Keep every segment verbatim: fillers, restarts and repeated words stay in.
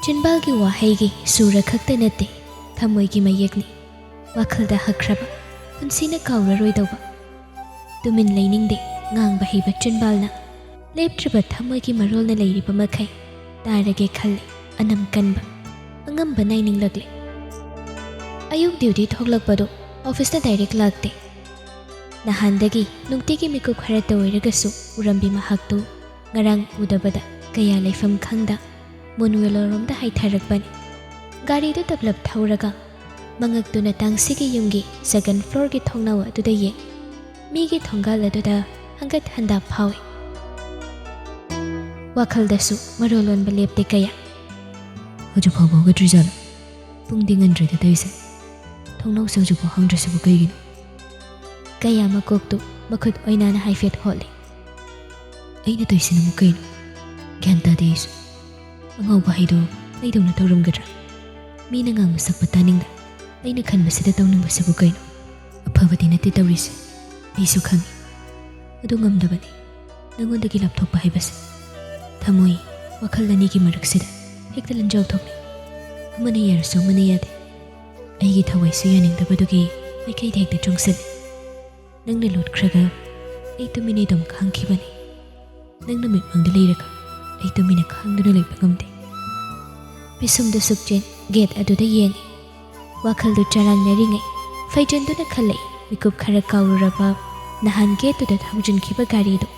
ꯆꯤꯟꯕꯥꯜꯒꯤ ꯋꯥꯍꯩꯒꯤ ꯁꯨꯔ ꯈꯛꯇ ꯅꯠꯇꯦ, ꯊꯃꯣꯏꯒꯤ ꯃꯌꯦꯛꯅꯤ꯫ ꯋꯥꯈꯜꯗ ꯍꯛꯈ꯭ꯔꯕ, ꯄꯨꯟꯁꯤꯅ ꯀꯥꯎꯔꯔꯣꯏꯗꯧꯕ꯫ ꯇꯨꯃꯤꯟ ꯂꯩꯅꯤꯡꯗꯦ, ꯉꯥꯡꯕ ꯍꯩꯕ ꯆꯤꯟꯕꯥꯜꯅ꯫ ꯂꯦꯞꯇ꯭ꯔꯤꯕ ꯊꯃꯣꯏꯒꯤ ꯃꯔꯣꯜꯅ ꯂꯩꯔꯤꯕ ꯃꯈꯩ ꯇꯥꯔꯒꯦ ꯈꯜꯂꯤ, ꯑꯅꯝ ꯀꯟꯕ, ꯑꯉꯝꯕ ꯅꯥꯏꯅꯤꯡꯂꯛꯂꯦ꯫ ꯑꯌꯨꯛ ꯗ꯭ꯌꯨꯇꯤ ꯊꯣꯛꯂꯛꯄꯗꯨ ꯑꯣꯐꯤꯁꯇ ꯗꯥꯏꯔꯦꯛ ꯂꯥꯛꯇꯦ꯫ ꯅꯍꯥꯟꯗꯒꯤ ꯅꯨꯡꯇꯤꯒꯤ ꯃꯤꯀꯨꯞ ꯈꯔꯇ ꯑꯣꯏꯔꯒꯁꯨ ꯎꯔꯝꯕꯤ ꯃꯍꯥꯛꯇꯨ ꯉꯔꯥꯡ ꯎꯗꯕꯗ ꯀꯌꯥ ꯂꯩꯐꯝ ꯈꯪꯗ ꯃꯨꯟꯋꯦꯂꯣꯔꯣꯝꯗ ꯍꯥꯏꯊꯔꯛꯄꯅꯤ꯫ ꯒꯥꯔꯤꯗꯨ ꯇꯞꯂꯞ ꯊꯧꯔꯒ ꯃꯉꯛꯇꯨꯅ ꯇꯥꯡꯁꯤꯒꯤ ꯌꯨꯝꯒꯤ ꯁꯦꯀꯦꯟ ꯐ꯭ꯂꯣꯔꯒꯤ ꯊꯣꯡꯅꯥꯎ ꯑꯗꯨꯗ ꯌꯦꯡ, ꯃꯤꯒꯤ ꯊꯣꯡꯒꯥꯜ ꯑꯗꯨꯗ ꯍꯪꯒꯠ ꯍꯟꯗꯥ ꯐꯥꯎꯏ꯫ ꯋꯥꯈꯜꯗꯁꯨ ꯃꯔꯣꯜ ꯂꯣꯟꯕ ꯂꯦꯞꯇꯦ ꯀꯌꯥ꯫ "ꯍꯧꯖꯤꯛ ꯐꯥꯎꯕ ꯍꯧꯒꯠꯇ꯭ꯔꯤꯖꯥꯠꯂꯣ? ꯄꯨꯡꯗꯤ ꯉꯟꯗ꯭ꯔꯤꯗ ꯇꯧꯔꯤꯁꯦ꯫ ꯊꯣꯡꯅꯥꯎꯁꯦ ꯍꯧꯖꯤꯛꯐꯥꯎ ꯍꯥꯡꯗ꯭ꯔꯤꯁꯤꯕꯨ ꯀꯩꯒꯤꯅꯣ?" ꯀꯌꯥ ꯃꯀꯣꯛꯇꯨ ꯃꯈꯨꯠ ꯑꯣꯏꯅꯥꯅ ꯍꯥꯏꯐꯦꯠ ꯍꯣꯠꯂꯤ꯫ "ꯑꯩꯅ ꯇꯧꯔꯤꯁꯤꯅꯕꯨ ꯀꯩꯅꯣ? ꯒ꯭ꯌꯥꯟ ꯇꯥꯗꯦ ꯑꯩꯁꯨ꯫ ꯑꯉꯥꯎꯕ ꯍꯥꯏꯗꯣ ꯑꯩꯗꯧꯅ ꯇꯧꯔꯝꯒꯗ꯭ꯔꯥ? ꯃꯤꯅ ꯉꯥꯡꯕ ꯁꯛꯄ ꯇꯥꯅꯤꯡꯗ ꯑꯩꯅ ꯈꯟꯕꯁꯤꯗ ꯇꯧꯅꯤꯡꯕꯁꯤꯕꯨ ꯀꯩꯅꯣ? ꯑꯐꯕꯗꯤ ꯅꯠꯇꯦ ꯇꯧꯔꯤꯁꯦ꯫ ꯑꯩꯁꯨ ꯈꯪꯉꯤ꯫ ꯑꯗꯨ ꯉꯝꯗꯕꯅꯤ꯫ ꯅꯉꯣꯟꯗꯒꯤ ꯂꯥꯞꯊꯣꯛꯄ ꯍꯥꯏꯕꯁꯦ꯫ ꯊꯃꯣꯏ, ꯋꯥꯈꯜ ꯑꯅꯤꯒꯤ ꯃꯔꯛꯁꯤꯗ ꯍꯦꯛꯇ ꯂꯟꯖꯥꯎ ꯊꯣꯛꯂꯦ꯫ ꯑꯃꯅ ꯌꯥꯔꯁꯨ ꯑꯃꯅ ꯌꯥꯗꯦ꯫ ꯑꯩꯒꯤ ꯊꯋꯥꯏꯁꯨ ꯌꯥꯅꯤꯡꯗꯕꯗꯨꯒꯤ ꯃꯥꯏꯀꯩꯗ ꯍꯦꯛꯇ ꯆꯣꯡꯁꯤꯜꯂꯦ꯫ ꯅꯪꯅ ꯂꯣꯠꯈ꯭ꯔꯒ ꯑꯩ ꯇꯨꯃꯤꯟꯅ ꯑꯗꯨꯝ ꯈꯥꯡꯈꯤꯕꯅꯤ꯫ ꯅꯪꯅ ꯃꯤꯠꯃꯥꯡꯗ ꯂꯩꯔꯒ ꯑꯩ ꯇꯨꯃꯤꯟꯅ ꯈꯥꯡꯗꯨꯅ ꯂꯩꯕ ꯉꯝꯗꯦ꯫" ꯄꯤꯁꯨꯝꯗꯨ ꯁꯨꯛꯆꯦꯟ ꯒꯦꯠ ꯑꯗꯨꯗ ꯌꯦꯡꯉꯤ꯫ ꯋꯥꯈꯜꯗꯨ ꯆꯔꯥꯡꯅꯔꯤꯉꯩ ꯐꯩꯖꯤꯟꯗꯨꯅ ꯈꯜꯂꯛꯏ ꯃꯤꯀꯨꯞ ꯈꯔ ꯀꯥꯎꯔꯨꯔꯕ ꯅꯍꯥꯟ ꯒꯦꯠꯇꯨꯗ ꯊꯧꯖꯤꯟꯈꯤꯕ ꯒꯥꯔꯤꯗꯨ꯫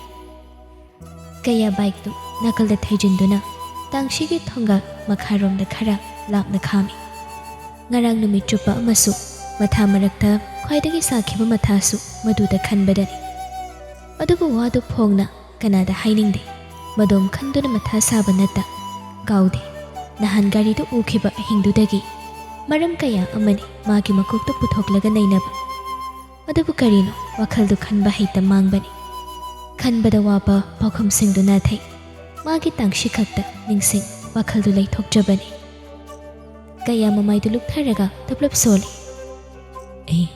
ꯀꯌꯥ ꯕꯥꯏꯛꯇꯨ ꯅꯥꯀꯜꯗ ꯊꯩꯖꯤꯟꯗꯨꯅ ꯇꯥꯡꯁꯤꯒꯤ ꯊꯣꯡꯒꯥꯜ ꯃꯈꯥꯔꯣꯝꯗ ꯈꯔ ꯂꯥꯞꯅ ꯈꯥꯝꯃꯤ꯫ ꯉꯔꯥꯡ ꯅꯨꯃꯤꯠ ꯆꯨꯞꯄ ꯑꯃꯁꯨ ꯃꯊꯥ ꯃꯔꯛꯇ ꯈ꯭ꯋꯥꯏꯗꯒꯤ ꯁꯥꯈꯤꯕ ꯃꯊꯥꯁꯨ ꯃꯗꯨꯗ ꯈꯟꯕꯗꯅꯤ꯫ ꯑꯗꯨꯕꯨ ꯋꯥꯗꯨ ꯐꯣꯡꯅ ꯀꯅꯥꯗ ꯍꯥꯏꯅꯤꯡꯗꯦ꯫ ꯃꯗꯣꯝ ꯈꯟꯗꯨꯅ ꯃꯊꯥ ꯁꯥꯕ ꯅꯠꯇ ꯀꯥꯎꯗꯦ꯫ ꯅꯍꯥꯟ ꯒꯥꯔꯤꯗꯨ ꯎꯈꯤꯕ ꯑꯍꯤꯡꯗꯨꯗꯒꯤ ꯃꯔꯝ ꯀꯌꯥ ꯑꯃꯅꯤ ꯃꯥꯒꯤ ꯃꯀꯣꯛꯇ ꯄꯨꯊꯣꯛꯂꯒ ꯅꯩꯅꯕ꯫ ꯑꯗꯨꯕꯨ ꯀꯔꯤꯅꯣ ꯋꯥꯈꯜꯗꯨ ꯈꯟꯕ ꯍꯩꯇ ꯃꯥꯡꯕꯅꯤ꯫ ꯈꯟꯕꯗ ꯋꯥꯕ ꯄꯥꯎꯈꯨꯝꯁꯤꯡꯗꯨ ꯅꯥꯊꯩ꯫ ꯃꯥꯒꯤ ꯇꯥꯡꯁꯤ ꯈꯛꯇ ꯅꯤꯡꯁꯤꯡ ꯋꯥꯈꯜꯗꯨ ꯂꯩꯊꯣꯛꯆꯕꯅꯤ꯫ ꯀꯌꯥ ꯃꯃꯥꯏꯗꯨ ꯂꯨꯞꯊꯔꯒ ꯇꯞꯂꯞ ꯁꯣꯜꯂꯤ꯫ "ꯑꯩ,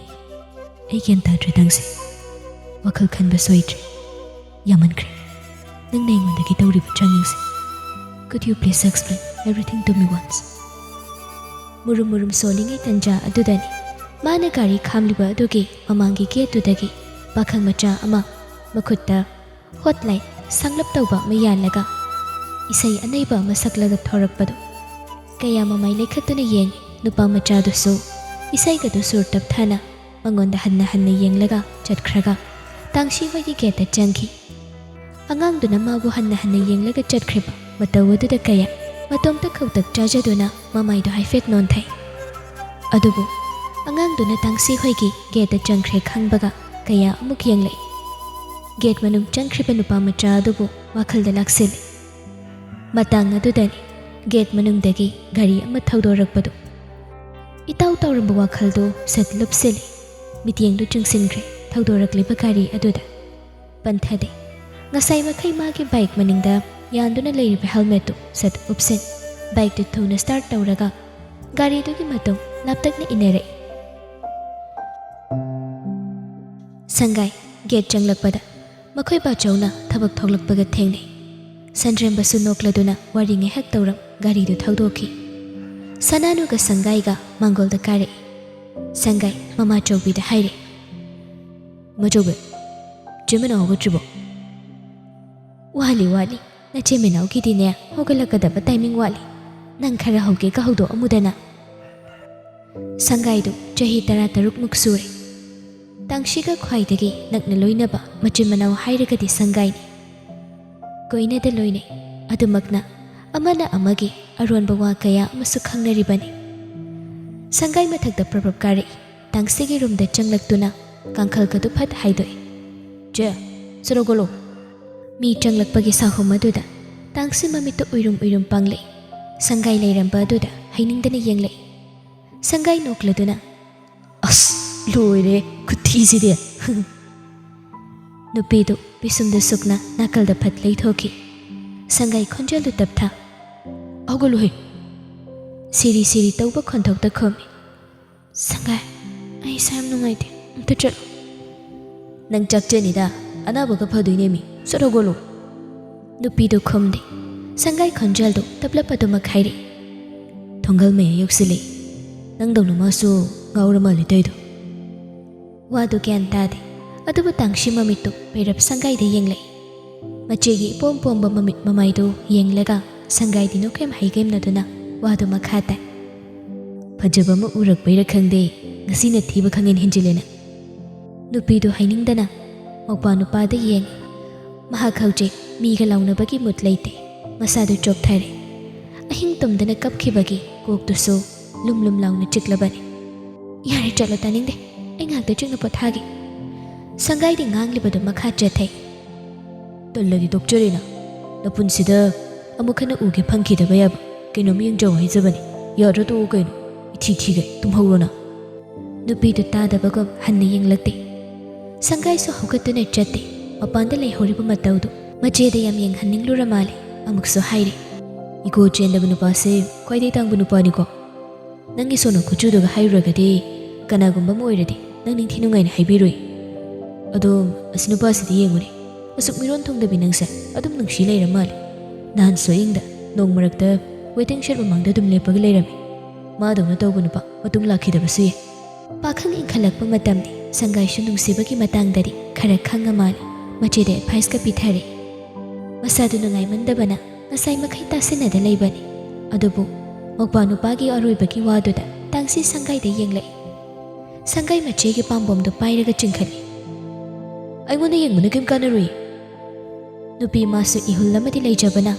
ꯑꯩ ꯒ꯭ꯌꯥꯟ ꯇꯥꯗ꯭ꯔꯦ ꯇꯥꯡꯁꯤ꯫ ꯋꯥꯈꯜ ꯈꯟꯕ ꯁꯣꯏꯗ꯭ꯔꯦ꯫ ꯌꯥꯝꯃꯟꯈ꯭ꯔꯦ ꯅꯪꯅ ꯑꯩꯉꯣꯟꯗꯒꯤ ꯇꯧꯔꯤꯕ ꯆꯥꯡꯌꯦꯡꯁꯦ꯫ Could you please explain?" Everything to me once. ꯃꯨꯔꯨꯝ ꯃꯨꯔꯨꯝ ꯁꯣꯜꯂꯤꯉꯩ ꯇꯟꯖꯥ ꯑꯗꯨꯗꯅꯤ ꯃꯥꯅ ꯒꯥꯔꯤ ꯈꯥꯝꯂꯤꯕ ꯑꯗꯨꯒꯤ ꯃꯃꯥꯡꯒꯤ ꯒꯦꯠꯇꯨꯗꯒꯤ ꯄꯥꯈꯪ ꯃꯆꯥ ꯑꯃ ꯃꯈꯨꯠꯇ ꯍꯣꯠ ꯂꯥꯏꯠ ꯁꯪꯂꯞ ꯇꯧꯕ ꯑꯃ ꯌꯥꯜꯂꯒ ꯏꯁꯩ ꯑꯅꯩꯕ ꯑꯃ ꯁꯛꯂꯒ ꯊꯣꯔꯛꯄꯗꯨ꯫ ꯀꯌꯥ ꯃꯃꯥꯏ ꯂꯩꯈꯠꯇꯨꯅ ꯌꯦꯡꯉꯤ꯫ ꯅꯨꯄꯥ ꯃꯆꯥꯗꯨꯁꯨ ꯏꯁꯩꯒꯗꯨ ꯁꯨꯔ ꯇꯞꯊꯥꯅ ꯃꯉꯣꯟꯗ ꯍꯟꯅ ꯍꯟꯅ ꯌꯦꯡꯂꯒ ꯆꯠꯈ꯭ꯔꯒ ꯇꯥꯡꯁꯤ ꯍꯣꯏꯒꯤ ꯒꯦꯠꯇ ꯆꯪꯈꯤ꯫ ꯑꯉꯥꯡꯗꯨꯅ ꯃꯥꯕꯨ ꯍꯟꯅ ꯍꯟꯅ ꯌꯦꯡꯂꯒ ꯆꯠꯈ꯭ꯔꯤꯕ ꯃꯇꯧ ꯑꯗꯨꯗ ꯀꯌꯥ ꯃꯇꯣꯝꯇ ꯈꯧꯇꯛ ꯆꯥꯖꯗꯨꯅ ꯃꯃꯥꯏꯗꯨ ꯍꯥꯏꯐꯦꯠ ꯅꯣꯟꯊꯩ꯫ ꯑꯗꯨꯕꯨ ꯑꯉꯥꯡꯗꯨꯅ ꯇꯥꯡꯁꯤ ꯍꯣꯏꯒꯤ ꯒꯦꯠꯇ ꯆꯪꯈ꯭ꯔꯦ ꯈꯪꯕꯒ ꯀꯌꯥ ꯑꯃꯨꯛ ꯌꯦꯡꯂꯛꯏ꯫ ꯒꯦꯠ ꯃꯅꯨꯡ ꯆꯪꯈ꯭ꯔꯤꯕ ꯅꯨꯄꯥ ꯃꯆꯥ ꯑꯗꯨꯕꯨ ꯋꯥꯈꯜꯗ ꯂꯥꯛꯁꯤꯜꯂꯤ꯫ ꯃꯇꯥꯡ ꯑꯗꯨꯗꯅꯤ ꯒꯦꯠ ꯃꯅꯨꯡꯗꯒꯤ ꯒꯥꯔꯤ ꯑꯃ ꯊꯧꯗꯣꯔꯛꯄꯗꯨ꯫ ꯏꯇꯥꯎ ꯇꯥꯎꯔꯝꯕ ꯋꯥꯈꯜꯗꯨ ꯁꯠ ꯂꯨꯞꯁꯤꯜꯂꯤ꯫ ꯃꯤꯠꯌꯦꯡꯗꯨ ꯆꯨꯡꯁꯤꯟꯈ꯭ꯔꯦ ꯊꯧꯗꯣꯔꯛꯂꯤꯕ ꯒꯥꯔꯤ ꯑꯗꯨꯗ꯫ ꯄꯟꯊꯗꯦ꯫ ꯉꯁꯥꯏ ꯃꯈꯩ ꯃꯥꯒꯤ ꯕꯥꯏꯛ ꯃꯅꯤꯡꯗ ꯌꯥꯟꯗꯨꯅ ꯂꯩꯔꯤꯕ ꯍꯦꯜꯃꯦꯠꯇꯨ ꯁꯠ ꯎꯞꯁꯤꯟ꯫ ꯕꯥꯏꯛꯇꯨ ꯊꯨꯅ ꯁ꯭ꯇꯥꯔꯠ ꯇꯧꯔꯒ ꯒꯥꯔꯤꯗꯨꯒꯤ ꯃꯇꯨꯡ ꯂꯥꯞꯇꯛꯅ ꯏꯟꯅꯔꯛꯏ꯫ ꯁꯪꯒꯥꯏ ꯒꯦꯠ ꯆꯪꯂꯛꯄꯗ ꯃꯈꯣꯏ ꯕꯥꯆꯧꯅ ꯊꯕꯛ ꯊꯣꯛꯂꯛꯄꯒ ꯊꯦꯡꯅꯩ꯫ ꯁꯟꯗ꯭ꯔꯦꯝꯕꯁꯨ ꯅꯣꯛꯂꯗꯨꯅ ꯋꯥꯔꯤ ꯉꯥꯏꯍꯥꯛ ꯇꯧꯔꯝ ꯒꯥꯔꯤꯗꯨ ꯊꯧꯗꯣꯛꯈꯤ꯫ ꯁꯅꯥꯅꯨꯒ ꯁꯪꯒꯥꯏꯒ ꯃꯥꯡꯒꯣꯜꯗ ꯀꯥꯔꯛꯏ꯫ ꯁꯪꯒꯥꯏ ꯃꯃꯥ ꯆꯧꯕꯤꯗ ꯍꯥꯏꯔꯦ, "ꯃꯆꯧꯕꯤ, ꯆꯦ ꯃꯅꯥꯎ ꯍꯧꯒꯠꯇ꯭ꯔꯤꯕꯣ?" "ꯋꯥꯠꯂꯤ, ꯋꯥꯠꯂꯤ꯫ ꯅꯆꯦ ꯃꯅꯥꯎꯒꯤꯗꯤꯅꯦ ꯍꯧꯒꯠꯂꯛꯀꯗꯕ ꯇꯥꯏꯃꯤꯡ ꯋꯥꯠꯂꯤ꯫ ꯅꯪ ꯈꯔ ꯍꯧꯒꯦꯒ ꯍꯧꯗꯣꯛꯑꯝꯃꯨꯗꯅ꯫" ꯁꯪꯒꯥꯏꯗꯨ ꯆꯍꯤ ꯇꯔꯥꯇꯔꯨꯛꯃꯨꯛ ꯁꯨꯔꯦ꯫ ꯇꯥꯡꯁꯤꯒ ꯈ꯭ꯋꯥꯏꯗꯒꯤ ꯅꯛꯅ ꯂꯣꯏꯅꯕ ꯃꯆꯤꯟ ꯃꯅꯥꯎ ꯍꯥꯏꯔꯒꯗꯤ ꯁꯪꯒꯥꯏꯅꯤ꯫ ꯀꯣꯏꯅꯗ ꯂꯣꯏꯅꯩ꯫ ꯑꯗꯨꯃꯛꯅ ꯑꯃꯅ ꯑꯃꯒꯤ ꯑꯔꯣꯟꯕ ꯋꯥ ꯀꯌꯥ ꯑꯃꯁꯨ ꯈꯪꯅꯔꯤꯕꯅꯤ꯫ ꯁꯪꯒꯥꯏ ꯃꯊꯛꯇ ꯄ꯭ꯔꯞ ꯄ꯭ꯔꯞ ꯀꯥꯔꯛꯏ꯫ ꯇꯥꯡꯁꯤꯒꯤ ꯔꯨꯝꯗ ꯆꯪꯂꯛꯇꯨꯅ ꯀꯥꯡꯈꯜꯒꯗꯨ ꯐꯠ ꯍꯥꯏꯗꯣꯛꯏ꯫ "ꯆꯦ, ꯁꯣꯔꯣꯛ ꯍꯧꯒꯠꯂꯣ꯫" ꯃꯤ ꯆꯪꯂꯛꯄꯒꯤ ꯁꯥꯍꯨꯝ ꯑꯗꯨꯗ ꯇꯥꯡꯁꯤ ꯃꯃꯤꯠꯇꯨ ꯎꯏꯔꯨꯝ ꯎꯏꯔꯨꯝ ꯄꯥꯡꯂꯛꯏ꯫ ꯁꯪꯒꯥꯏ ꯂꯩꯔꯝꯕ ꯑꯗꯨꯗ ꯍꯩꯅꯤꯡꯗꯅ ꯌꯦꯡꯂꯛꯏ꯫ ꯁꯪꯒꯥꯏ ꯅꯣꯛꯂꯗꯨꯅ, "ꯑꯁ, ꯂꯣꯏꯔꯦ ꯈꯨꯊꯤꯁꯤꯗꯤ!" ꯅꯨꯄꯤꯗꯨ ꯄꯤꯁꯨꯝꯗꯨ ꯁꯨꯛꯅ ꯅꯥꯀꯜꯗ ꯐꯠ ꯂꯩꯊꯣꯛꯈꯤ꯫ ꯁꯪꯒꯥꯏ ꯈꯣꯟꯖꯦꯜꯗꯨ ꯇꯞꯊꯥ, "ꯍꯧꯒꯠꯂꯨꯍꯦ!" ꯁꯤꯔꯤ ꯁꯤꯔꯤ ꯇꯧꯕ ꯈꯣꯟꯊꯣꯛꯇ ꯈꯨꯝꯃꯤ꯫ "ꯁꯪꯒꯥꯏ, ꯑꯩ ꯏꯁꯥ ꯌꯥꯝ ꯅꯨꯡꯉꯥꯏꯇꯦ, ꯑꯝꯇ ꯆꯠꯂꯨ꯫" "ꯅꯪ ꯆꯥꯛꯆꯅꯤꯗ, ꯑꯅꯥꯕꯒ ꯐꯗꯣꯏꯅꯦꯃꯤ, ꯁꯠ ꯍꯧꯒꯠꯂꯨ꯫" ꯅꯨꯄꯤꯗꯨ ꯈꯨꯝꯗꯦ꯫ ꯁꯪꯒꯥꯏ ꯈꯣꯟꯖꯦꯜꯗꯨ ꯇꯞꯂꯞ ꯑꯗꯨꯃꯛ ꯍꯥꯏꯔꯛꯏ꯫ "ꯊꯣꯡꯒꯜ ꯃꯌꯥ ꯌꯧꯁꯤꯜꯂꯛꯏ꯫ ꯅꯪꯗꯧꯅ ꯃꯥꯁꯨ ꯉꯥꯎꯔ ꯃꯥꯜꯂꯦ ꯇꯧꯏꯗꯣ꯫" ꯋꯥꯗꯨ ꯒ꯭ꯌꯥꯟ ꯇꯥꯗꯦ꯫ ꯑꯗꯨꯕꯨ ꯇꯥꯡꯁꯤ ꯃꯃꯤꯠꯇꯨ ꯄꯩꯔꯞ ꯁꯪꯒꯥꯏꯗ ꯌꯦꯡꯂꯛꯏ꯫ ꯃꯆꯦꯒꯤ ꯏꯄꯣꯝ ꯄꯣꯝꯕ ꯃꯃꯤꯠ ꯃꯃꯥꯏꯗꯨ ꯌꯦꯡꯂꯒ ꯁꯪꯒꯥꯏꯗꯤ ꯅꯣꯛꯐꯦꯝ ꯍꯩꯒꯦꯝꯅꯗꯨꯅ ꯋꯥꯗꯨ ꯃꯈꯥ ꯇꯥꯏ꯫ "ꯐꯖꯕ ꯑꯃ ꯎꯔꯛꯄꯩꯔ ꯈꯪꯗꯦ, ꯉꯁꯤꯅ ꯊꯤꯕ ꯈꯪꯍꯦꯟ ꯍꯦꯟꯖꯤꯜꯂꯦꯅ꯫" ꯅꯨꯄꯤꯗꯨ ꯍꯥꯏꯅꯤꯡꯗꯅ ꯃꯧꯄ꯭ꯋꯥ ꯅꯨꯄꯥꯗ ꯌꯦꯡꯉꯤ꯫ ꯃꯍꯥꯛ ꯍꯧꯖꯤꯛ ꯃꯤꯒ ꯂꯥꯎꯅꯕꯒꯤ ꯃꯨꯠ ꯂꯩꯇꯦ꯫ ꯃꯁꯥꯗꯨ ꯆꯣꯛꯊꯔꯦ꯫ ꯑꯍꯤꯡ ꯇꯨꯝꯗꯅ ꯀꯞꯈꯤꯕꯒꯤ ꯀꯣꯛꯇꯨꯁꯨ ꯂꯨꯝ ꯂꯨꯝ ꯂꯥꯎꯅ ꯆꯤꯛꯂꯕꯅꯤ꯫ "ꯌꯥꯔꯦ, ꯆꯠꯂꯣ, ꯇꯥꯅꯤꯡꯗꯦ꯫ ꯑꯩ ꯉꯥꯏꯍꯥꯛꯇ ꯆꯤꯛꯅ ꯄꯣꯊꯥꯒꯦ꯫" ꯁꯪꯒꯥꯏꯗꯤ ꯉꯥꯡꯂꯤꯕꯗꯨ ꯃꯈꯥ ꯆꯠꯊꯩ꯫ "ꯇꯜꯂꯗꯤ ꯇꯣꯛꯆꯔꯦꯅ꯫ ꯅꯄꯨꯟꯁꯤꯗ ꯑꯃꯨꯛ ꯍꯟꯅ ꯎꯒꯦ ꯐꯪꯈꯤꯗꯕ ꯌꯥꯕ ꯀꯩꯅꯣꯝ ꯌꯦꯡꯖꯧ ꯍꯥꯏꯖꯕꯅꯤ꯫ ꯌꯥꯗ꯭ꯔ ꯇꯣꯛꯎ ꯀꯩꯅꯣ꯫ ꯏꯊꯤ ꯊꯤꯒꯩ ꯇꯨꯝꯍꯧꯔꯣꯅ꯫" ꯅꯨꯄꯤꯗꯨ ꯇꯥꯗꯕꯒꯨꯝ ꯍꯟꯅ ꯌꯦꯡꯂꯛꯇꯦ꯫ ꯁꯪꯒꯥꯏꯁꯨ ꯍꯧꯒꯠꯇꯨꯅ ꯆꯠꯇꯦ꯫ ꯃꯄꯥꯟꯗ ꯂꯩꯍꯧꯔꯤꯕ ꯃꯇꯧꯗꯨ ꯃꯆꯦꯗ ꯌꯥꯝ ꯌꯦꯡꯍꯟꯅꯤꯡꯂꯨꯔ ꯃꯥꯜꯂꯦ꯫ ꯑꯃꯨꯛꯁꯨ ꯍꯥꯏꯔꯤ꯫ "ꯏꯒꯣ ꯆꯦꯟꯗꯕ ꯅꯨꯄꯥꯁꯦ ꯈ꯭ꯋꯥꯏꯗꯒꯤ ꯇꯥꯡꯕ ꯅꯨꯄꯥꯅꯤꯀꯣ꯫ ꯅꯪꯒꯤ ꯁꯣꯅꯣ ꯈꯨꯆꯨꯗꯨꯒ ꯍꯥꯏꯔꯨꯔꯒꯗꯤ ꯀꯅꯥꯒꯨꯝꯕ ꯑꯃ ꯑꯣꯏꯔꯗꯤ ꯅꯪ ꯅꯤꯡꯊꯤ ꯅꯨꯡꯉꯥꯏꯅ ꯍꯥꯏꯕꯤꯔꯣꯏ꯫ ꯑꯗꯣ ꯑꯁꯤ ꯅꯨꯄꯥꯁꯤꯗꯤ ꯌꯦꯡꯉꯨꯅꯦ, ꯑꯁꯨꯛ ꯃꯤꯔꯣꯟ ꯊꯨꯡꯗꯕꯤ ꯅꯪꯁꯦ ꯑꯗꯨꯝ ꯅꯨꯡꯁꯤ ꯂꯩꯔ ꯃꯥꯜꯂꯦ꯫ ꯅꯍꯥꯟꯁꯨ ꯑꯍꯤꯡꯗ ꯅꯣꯡ ꯃꯔꯛꯇ waiting shed ꯃꯃꯥꯡꯗ ꯑꯗꯨꯝ ꯂꯦꯞꯄꯒ ꯂꯩꯔꯝꯃꯤ꯫ ꯃꯥꯗꯧꯅ ꯇꯧꯕ ꯅꯨꯄꯥ ꯃꯇꯨꯡ ꯂꯥꯛꯈꯤꯗꯕꯁꯨ ꯌꯥꯏ꯫" ꯄꯥꯈꯪ ꯏꯟꯈꯠꯂꯛꯄ ꯃꯇꯝꯅꯤ꯫ ꯁꯪꯒꯥꯏꯁꯨ ꯅꯨꯡꯁꯤꯕꯒꯤ ꯃꯇꯥꯡꯗꯗꯤ ꯈꯔ ꯈꯪꯉ ꯃꯥꯜꯂꯦ꯫ ꯃꯆꯦꯗ adviceꯀ ꯄꯤꯊꯔꯦ꯫ ꯃꯁꯥꯗꯨ ꯅꯨꯡꯉꯥꯏꯃꯟꯗꯕꯅ ꯉꯁꯥꯏ ꯃꯈꯩ ꯇꯥꯁꯤꯟꯅꯗ ꯂꯩꯕꯅꯤ꯫ ꯑꯗꯨꯕꯨ ꯃꯧꯄ꯭ꯋꯥ ꯅꯨꯄꯥꯒꯤ ꯑꯔꯣꯏꯕꯒꯤ ꯋꯥꯗꯨꯗ ꯇꯥꯡꯁꯤ ꯁꯪꯒꯥꯏꯗ ꯌꯦꯡꯂꯛꯏ꯫ ꯁꯪꯒꯥꯏ ꯃꯆꯦꯒꯤ ꯄꯥꯝꯕꯣꯝꯗꯨ ꯄꯥꯏꯔꯒ ꯆꯤꯡꯈꯠꯂꯤ꯫ "ꯑꯩꯉꯣꯟꯗ ꯌꯦꯡꯕꯅ ꯀꯩꯝ ꯀꯥꯟꯅꯔꯨꯏ꯫" ꯅꯨꯄꯤ ꯃꯥꯁꯨ ꯏꯍꯨꯜ ꯑꯃꯗꯤ ꯂꯩꯖꯕꯅ